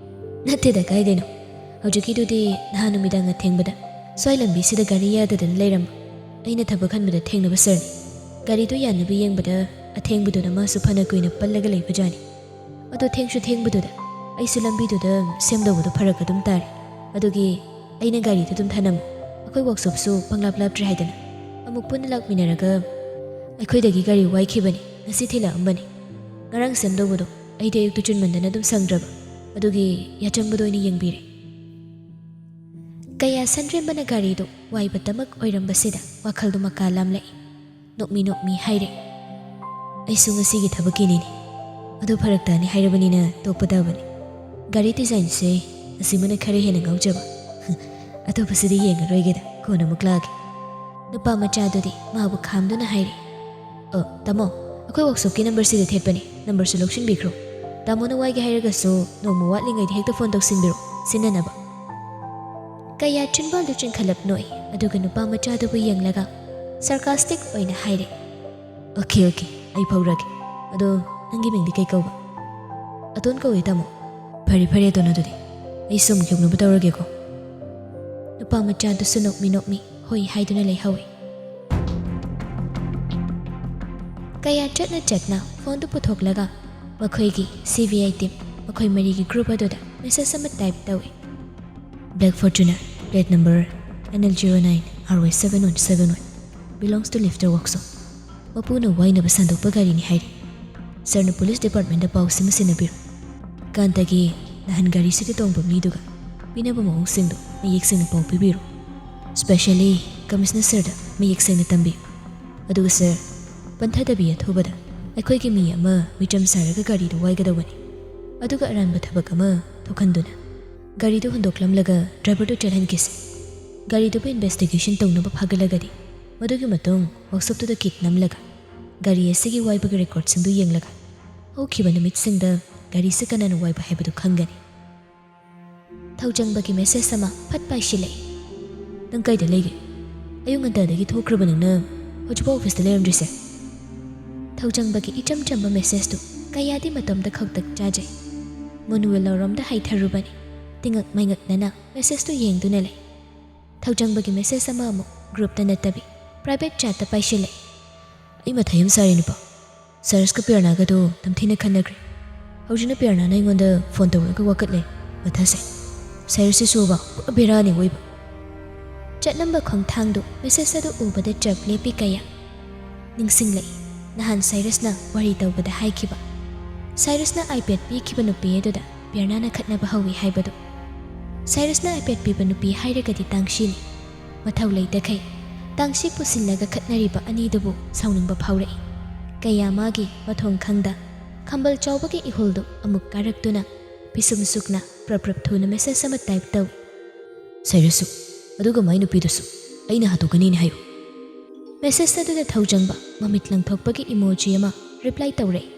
"ꯅꯠꯇꯦꯗ, ꯀꯥꯏꯗꯩꯅꯣ꯫ ꯍꯧꯖꯤꯛꯀꯤꯗꯨꯗꯤ ꯅꯍꯥꯟ ꯅꯨꯃꯤꯗꯥꯡ ꯑꯊꯦꯡꯕꯗ ꯁ꯭ꯋꯥꯏ ꯂꯝꯕꯤꯁꯤꯗ ꯒꯥꯔꯤ ꯌꯥꯗꯗꯅ ꯂꯩꯔꯝꯕ꯫ ꯑꯩꯅ ꯊꯕꯛ ꯍꯟꯕꯗ ꯊꯦꯡꯅꯕ ꯁꯔꯅꯤ꯫ ꯒꯥꯔꯤꯗꯨ ꯌꯥꯅꯕ ꯌꯦꯡꯕꯗ ꯑꯊꯦꯡꯕꯗꯨꯅ ꯃꯥꯁꯨ ꯐꯅ ꯀꯨꯏꯅ ꯄꯜꯂꯒ ꯂꯩꯕꯖꯥꯠꯅꯤ꯫ ꯑꯗꯣ ꯊꯦꯡꯁꯨ ꯊꯦꯡꯕꯗꯨꯗ ꯑꯩꯁꯨ ꯂꯝꯕꯤꯗꯨꯗ ꯁꯦꯝꯗꯧꯕꯗꯣ ꯐꯔꯛ ꯑꯗꯨꯝ ꯇꯥꯔꯦ꯫ ꯑꯗꯨꯒꯤ ꯑꯩꯅ ꯒꯥꯔꯤꯗꯨ ꯑꯗꯨꯝ ꯊꯅꯝꯃꯦ꯫ ꯑꯩꯈꯣꯏ ꯋꯥꯛꯁꯣꯞꯁꯨ ꯄꯪꯂꯥꯞ ꯂꯥꯞꯇ꯭ꯔꯦ ꯍꯥꯏꯗꯅ꯫ ꯑꯃꯨꯛ ꯄꯨꯟꯅ ꯂꯥꯛꯃꯤꯟꯅꯔꯒ ꯑꯩꯈꯣꯏꯗꯒꯤ ꯒꯥꯔꯤ ꯋꯥꯏꯈꯤꯕꯅꯤ꯫ ꯉꯁꯤ ꯊꯤꯜꯂꯛꯑꯝꯕꯅꯤ꯫ ꯉꯔꯥꯡ ꯁꯦꯝꯗꯧꯕꯗꯣ ꯑꯩꯗꯤ ꯑꯌꯨꯛꯇ ꯆꯤꯟꯃꯟꯗꯅ ꯑꯗꯨꯝ ꯁꯪꯗ꯭ꯔꯕ꯫ ꯑꯗꯨꯒꯤ ꯌꯥꯆꯪꯕꯗꯣ ꯑꯣꯏꯅ ꯌꯦꯡꯕꯤꯔꯦ"꯫ ꯀꯌꯥ ꯁꯟꯗ꯭ꯔꯦꯝꯕꯅ ꯒꯥꯔꯤꯗꯨ ꯋꯥꯏꯕꯇꯃꯛ ꯑꯣꯏꯔꯝꯕꯁꯤꯗ ꯋꯥꯈꯜꯗꯨ ꯃꯀꯥ ꯂꯥꯝꯂꯛꯏ꯫ ꯅꯣꯛꯃꯤ ꯅꯣꯛꯃꯤ ꯍꯥꯏꯔꯦ꯫ "ꯑꯩꯁꯨ ꯉꯁꯤꯒꯤ ꯊꯕꯛꯀꯤꯅꯤꯅꯦ꯫ ꯑꯗꯨ ꯐꯔꯛ ꯇꯥꯅꯤ ꯍꯥꯏꯔꯕꯅꯤꯅ ꯇꯣꯛꯄ ꯇꯥꯕꯅꯤ꯫ ꯒꯥꯔꯤ ꯗꯤꯖꯥꯏꯟꯁꯦ ꯑꯁꯤꯃꯅ ꯈꯔ ꯍꯦꯟꯅ ꯉꯥꯎꯖꯕ꯫ ꯑꯇꯣꯞꯄꯁꯤꯗꯤ ꯌꯦꯡꯉꯔꯣꯏꯒꯦꯗ, ꯀꯣꯟꯅ ꯑꯃꯨꯛ ꯂꯥꯛꯑꯒꯦ"꯫ ꯅꯨꯄꯥ ꯃꯆꯥꯗꯨꯗꯤ ꯃꯥꯕꯨ ꯈꯥꯝꯗꯨꯅ ꯍꯥꯏꯔꯦ꯫ "ꯑꯣ, ꯇꯥꯃꯣ, ꯑꯩꯈꯣꯏ ꯋꯥꯛꯁꯣꯞꯀꯤ ꯅꯝꯕꯔꯁꯤꯗ ꯊꯦꯠꯄꯅꯤ, ꯅꯝꯕꯔꯁꯨ ꯂꯧꯁꯤꯟꯕꯤꯈ꯭ꯔꯣ꯫ ꯇꯥꯃꯣꯅ ꯋꯥꯏꯒꯦ ꯍꯥꯏꯔꯒꯁꯨ ꯅꯣꯡꯃ ꯋꯥꯠꯂꯤꯉꯩꯗ ꯍꯦꯛꯇ ꯐꯣꯟ ꯇꯧꯁꯤꯟꯕꯤꯔꯣ, ꯁꯤꯟꯅꯅꯕ"꯫ ꯀꯌꯥ ꯆꯤꯟꯕꯥꯜꯗꯨ ꯆꯤꯡꯈꯠꯂꯞ ꯅꯣꯛꯏ, ꯑꯗꯨꯒ ꯅꯨꯄꯥ ꯃꯆꯥꯗꯨꯕꯨ ꯌꯦꯡꯂꯒ ꯁꯥꯔꯀꯥꯁꯇꯤꯛ ꯑꯣꯏꯅ ꯍꯥꯏꯔꯦ꯫ "ꯑꯣꯀꯦ, ꯑꯣꯀꯦ, ꯑꯩ ꯐꯥꯎꯔꯒꯦ꯫ ꯑꯗꯣ ꯅꯪꯒꯤ ꯃꯤꯡꯗꯤ ꯀꯩ ꯀꯧꯕ?" "ꯑꯇꯣꯟ ꯀꯧꯏ, ꯇꯥꯃꯣ"꯫ "ꯐꯔꯦ, ꯐꯔꯦ, ꯑꯇꯣꯟ, ꯑꯗꯨꯗꯤ ꯑꯩ ꯁꯨꯝ ꯌꯧꯅꯕ ꯇꯧꯔꯒꯦꯀꯣ"꯫ ꯅꯨꯄꯥ ꯃꯆꯥꯗꯨꯁꯨ ꯅꯣꯛꯃꯤ ꯅꯣꯛꯃꯤ ꯍꯣꯏ ꯍꯥꯏꯗꯨꯅ ꯂꯩꯍꯧꯏ꯫ ꯀꯌꯥ ꯆꯠꯅ ꯆꯠꯅ ꯐꯣꯟꯗꯨ ꯄꯨꯊꯣꯛꯂꯒ ꯃꯈꯣꯏꯒꯤ ꯁꯤ ꯕꯤ ꯑꯥꯏ ꯇꯤꯝ, ꯃꯈꯣꯏ ꯃꯔꯤꯒꯤ ꯒ꯭ꯔꯨꯞ ꯑꯗꯨꯗ ꯃꯦꯁꯦꯖ ꯑꯃ ꯇꯥꯏꯞ ꯇꯧꯏ꯫ "Black Fortuner, plate number N L zero nine R Y seven one seven one, belongs to lifter workshop"꯫ ꯃꯄꯨꯅ ꯋꯥꯏꯅꯕ ꯁꯟꯗꯣꯛꯄ ꯒꯥꯔꯤꯅꯤ ꯍꯥꯏꯔꯤ꯫ ꯁꯥꯔꯅ ꯄꯨꯂꯤꯁ ꯗꯤꯄꯥꯔꯠꯃꯦꯟꯗ ꯄꯥꯎꯁꯤꯃ ꯁꯤꯟꯅꯕꯤꯔꯣ꯫ ꯀꯥꯟꯇꯒꯤ ꯅꯍꯥꯟ ꯒꯥꯔꯤꯁꯤꯗ ꯇꯣꯡꯕ ꯃꯤꯗꯨꯒ ꯄꯤꯅꯕ ꯃꯑꯣꯡꯁꯤꯡꯗꯣ ꯃꯌꯦꯛ ꯁꯦꯡꯅ ꯄꯥꯎ ꯄꯤꯕꯤꯔꯣ꯫ ꯁ꯭ꯄꯦꯁꯦꯜꯂꯤ ꯀꯃꯤꯁꯅꯔ ꯁꯥꯔꯗ ꯃꯌꯦꯛ ꯁꯦꯡꯅ ꯇꯝꯕꯤꯌꯨ꯫ ꯑꯗꯨꯒ ꯁꯥꯔ, ꯄꯟꯊꯗꯕꯤ ꯑꯊꯨꯕꯗ ꯑꯩꯈꯣꯏꯒꯤ ꯃꯤ ꯑꯃ ꯃꯤꯆꯝ ꯁꯥꯔꯒ ꯒꯥꯔꯤꯗꯨ ꯋꯥꯏꯒꯗꯧꯕꯅꯤ꯫ ꯑꯗꯨꯒ ꯑꯔꯥꯟꯕ ꯊꯕꯛ ꯑꯃ ꯊꯣꯛꯍꯟꯗꯨꯅ ꯒꯥꯔꯤꯗꯨ ꯍꯨꯟꯗꯣꯛꯂꯝꯂꯒ ꯗ꯭ꯔꯥꯏꯚꯔꯗꯨ ꯆꯠꯍꯟꯈꯤꯁꯤ꯫ ꯒꯥꯔꯤꯗꯨꯕꯨ ꯏꯟꯚꯦꯁꯇꯤꯒꯦꯁꯟ ꯇꯧꯅꯕ ꯐꯥꯒꯠꯂꯒꯗꯤ ꯃꯗꯨꯒꯤ ꯃꯇꯨꯡ ꯋꯥꯛꯁꯣꯞꯇꯨꯗ ꯀꯤꯠ ꯅꯝꯂꯒ ꯒꯥꯔꯤ ꯑꯁꯤꯒꯤ ꯋꯥꯏꯕꯒꯤ ꯔꯦꯀꯣꯔꯠꯁꯤꯡꯗꯨ ꯌꯦꯡꯂꯒ ꯍꯧꯈꯤꯕ ꯅꯨꯃꯤꯠꯁꯤꯡꯗ ꯒꯥꯔꯤꯁꯤ ꯀꯅꯥꯅ ꯋꯥꯏꯕ ꯍꯥꯏꯕꯗꯨ ꯈꯪꯒꯅꯤ꯫ ꯊꯧꯖꯪꯕꯒꯤ ꯃꯦꯁꯦꯖ ꯑꯃ ꯐꯠ ꯄꯥꯏꯁꯤꯜꯂꯛꯏ꯫ "ꯅꯪ ꯀꯥꯏꯗ ꯂꯩꯒꯦ? ꯑꯌꯨꯛ ꯉꯟꯇꯥꯗꯒꯤ ꯊꯣꯛꯈ꯭ꯔꯕ ꯅꯪꯅ ꯍꯧꯖꯤꯛꯐꯥꯎ ꯑꯣꯐꯤꯁꯇ ꯂꯩꯔꯝꯗ꯭ꯔꯤꯁꯦ?" ꯊꯧꯖꯪꯕꯒꯤ ꯏꯆꯝ ꯆꯝꯕ ꯃꯦꯁꯦꯖꯇꯨ ꯀꯌꯥꯗꯤ ꯃꯇꯣꯝꯇ ꯈꯧꯇꯛ ꯆꯥꯖꯩ꯫ ꯃꯨꯟꯋꯦꯜ ꯂꯧꯔꯣꯝꯗ ꯍꯥꯏꯊꯔꯨꯕꯅꯤ꯫ ꯇꯤꯉꯛ ꯃꯩꯉꯛꯅꯅ ꯃꯦꯁꯦꯖꯇꯨ ꯌꯦꯡꯗꯨꯅ ꯂꯩ꯫ ꯊꯧꯖꯪꯕꯒꯤ ꯃꯦꯁꯦꯖ ꯑꯃ ꯑꯃꯨꯛ ꯒ꯭ꯔꯨꯞꯇ ꯅꯠꯇꯕꯤ ꯄ꯭ꯔꯥꯏꯚꯦꯠ ꯆꯦꯠꯇ ꯄꯥꯏꯁꯤꯜꯂꯛꯏ꯫ "ꯑꯩ ꯃꯊꯥ ꯌꯥꯝ ꯁꯥꯔꯦ ꯅꯨꯄꯥ꯫ ꯁꯥꯏꯔꯁꯀ ꯄꯤꯌꯥꯔꯅꯥꯒꯗꯣ ꯇꯝꯊꯤꯅ ꯈꯠꯅꯈ꯭ꯔꯦ꯫ ꯍꯧꯖꯤꯛꯅ ꯄꯤꯌꯥꯔꯅꯥꯅ ꯑꯩꯉꯣꯟꯗ ꯐꯣꯟ ꯇꯧꯔꯒ ꯋꯥꯀꯠꯂꯦ꯫ ꯃꯊꯥ ꯁꯥꯏ꯫ ꯁꯥꯏꯔꯁꯁꯤꯁꯨꯕ ꯄꯨꯔꯥ ꯕꯦꯔꯥꯅꯤ ꯑꯣꯏꯕ꯫" ꯆꯠꯂꯝꯕ ꯈꯣꯡꯊꯥꯡꯗꯨ ꯃꯦꯁꯦꯖ ꯑꯗꯨ ꯎꯕꯗ ꯆꯞ ꯂꯦꯞꯄꯤ ꯀꯌꯥ꯫ ꯅꯤꯡꯁꯤꯡꯂꯛꯏ, ꯅꯍꯥꯟ ꯁꯥꯏꯔꯁꯅ ꯋꯥꯔꯤ ꯇꯧꯕꯗ ꯍꯥꯏꯈꯤꯕ, ꯁꯥꯏꯔꯁꯅ ꯑꯥꯏꯄꯦꯗ ꯄꯤꯈꯤꯕ ꯅꯨꯄꯤ ꯑꯗꯨꯗ ꯄꯤꯌꯥꯔꯅꯥꯅ ꯈꯠꯅꯕ ꯍꯧꯏ ꯍꯥꯏꯕꯗꯨ꯫ ꯁꯥꯏꯔꯁꯅ ꯑꯥꯏꯄꯦꯗ ꯄꯤꯕ ꯅꯨꯄꯤ ꯍꯥꯏꯔꯒꯗꯤ ꯇꯥꯡꯁꯤꯅꯤ꯫ ꯃꯊꯧ ꯂꯩꯇꯈꯩ ꯇꯥꯡꯁꯤ ꯄꯨꯁꯤꯜꯂꯒ ꯈꯠꯅꯔꯤꯕ ꯑꯅꯤꯗꯨꯕꯨ ꯁꯥꯎꯅꯤꯡꯕ ꯐꯥꯎꯔꯛꯏ꯫ ꯀꯌꯥ ꯃꯥꯒꯤ ꯃꯊꯣꯡ ꯈꯪꯗ ꯈꯝꯕꯜ ꯆꯥꯎꯕꯒꯤ ꯏꯍꯨꯜꯗꯨ ꯑꯃꯨꯛ ꯀꯥꯔꯛꯇꯨꯅ ꯄꯤꯁꯨꯝ ꯁꯨꯛꯅ ꯄ꯭ꯔꯞ ꯄ꯭ꯔꯞ ꯊꯨꯅ ꯃꯦꯁꯦꯖ ꯑꯃ ꯇꯥꯏꯞ ꯇꯧꯏ꯫ "ꯁꯥꯏꯔꯁꯁꯨ, ꯑꯗꯨꯒ ꯃꯥꯏ ꯅꯨꯄꯤꯗꯨꯁꯨ ꯑꯩꯅ ꯍꯥꯠꯇꯣꯛꯀꯅꯤꯅꯦ ꯍꯥꯏꯌꯨ꯫" ꯃꯦꯁꯦꯖ ꯑꯗꯨꯗ ꯊꯧꯖꯪꯕ ꯃꯃꯤꯠ ꯂꯪꯊꯣꯛꯄꯒꯤ ꯏꯃꯣꯖꯤ ꯑꯃ ꯔꯤꯄ꯭ꯂꯥꯏ ꯇꯧꯔꯛꯏ꯫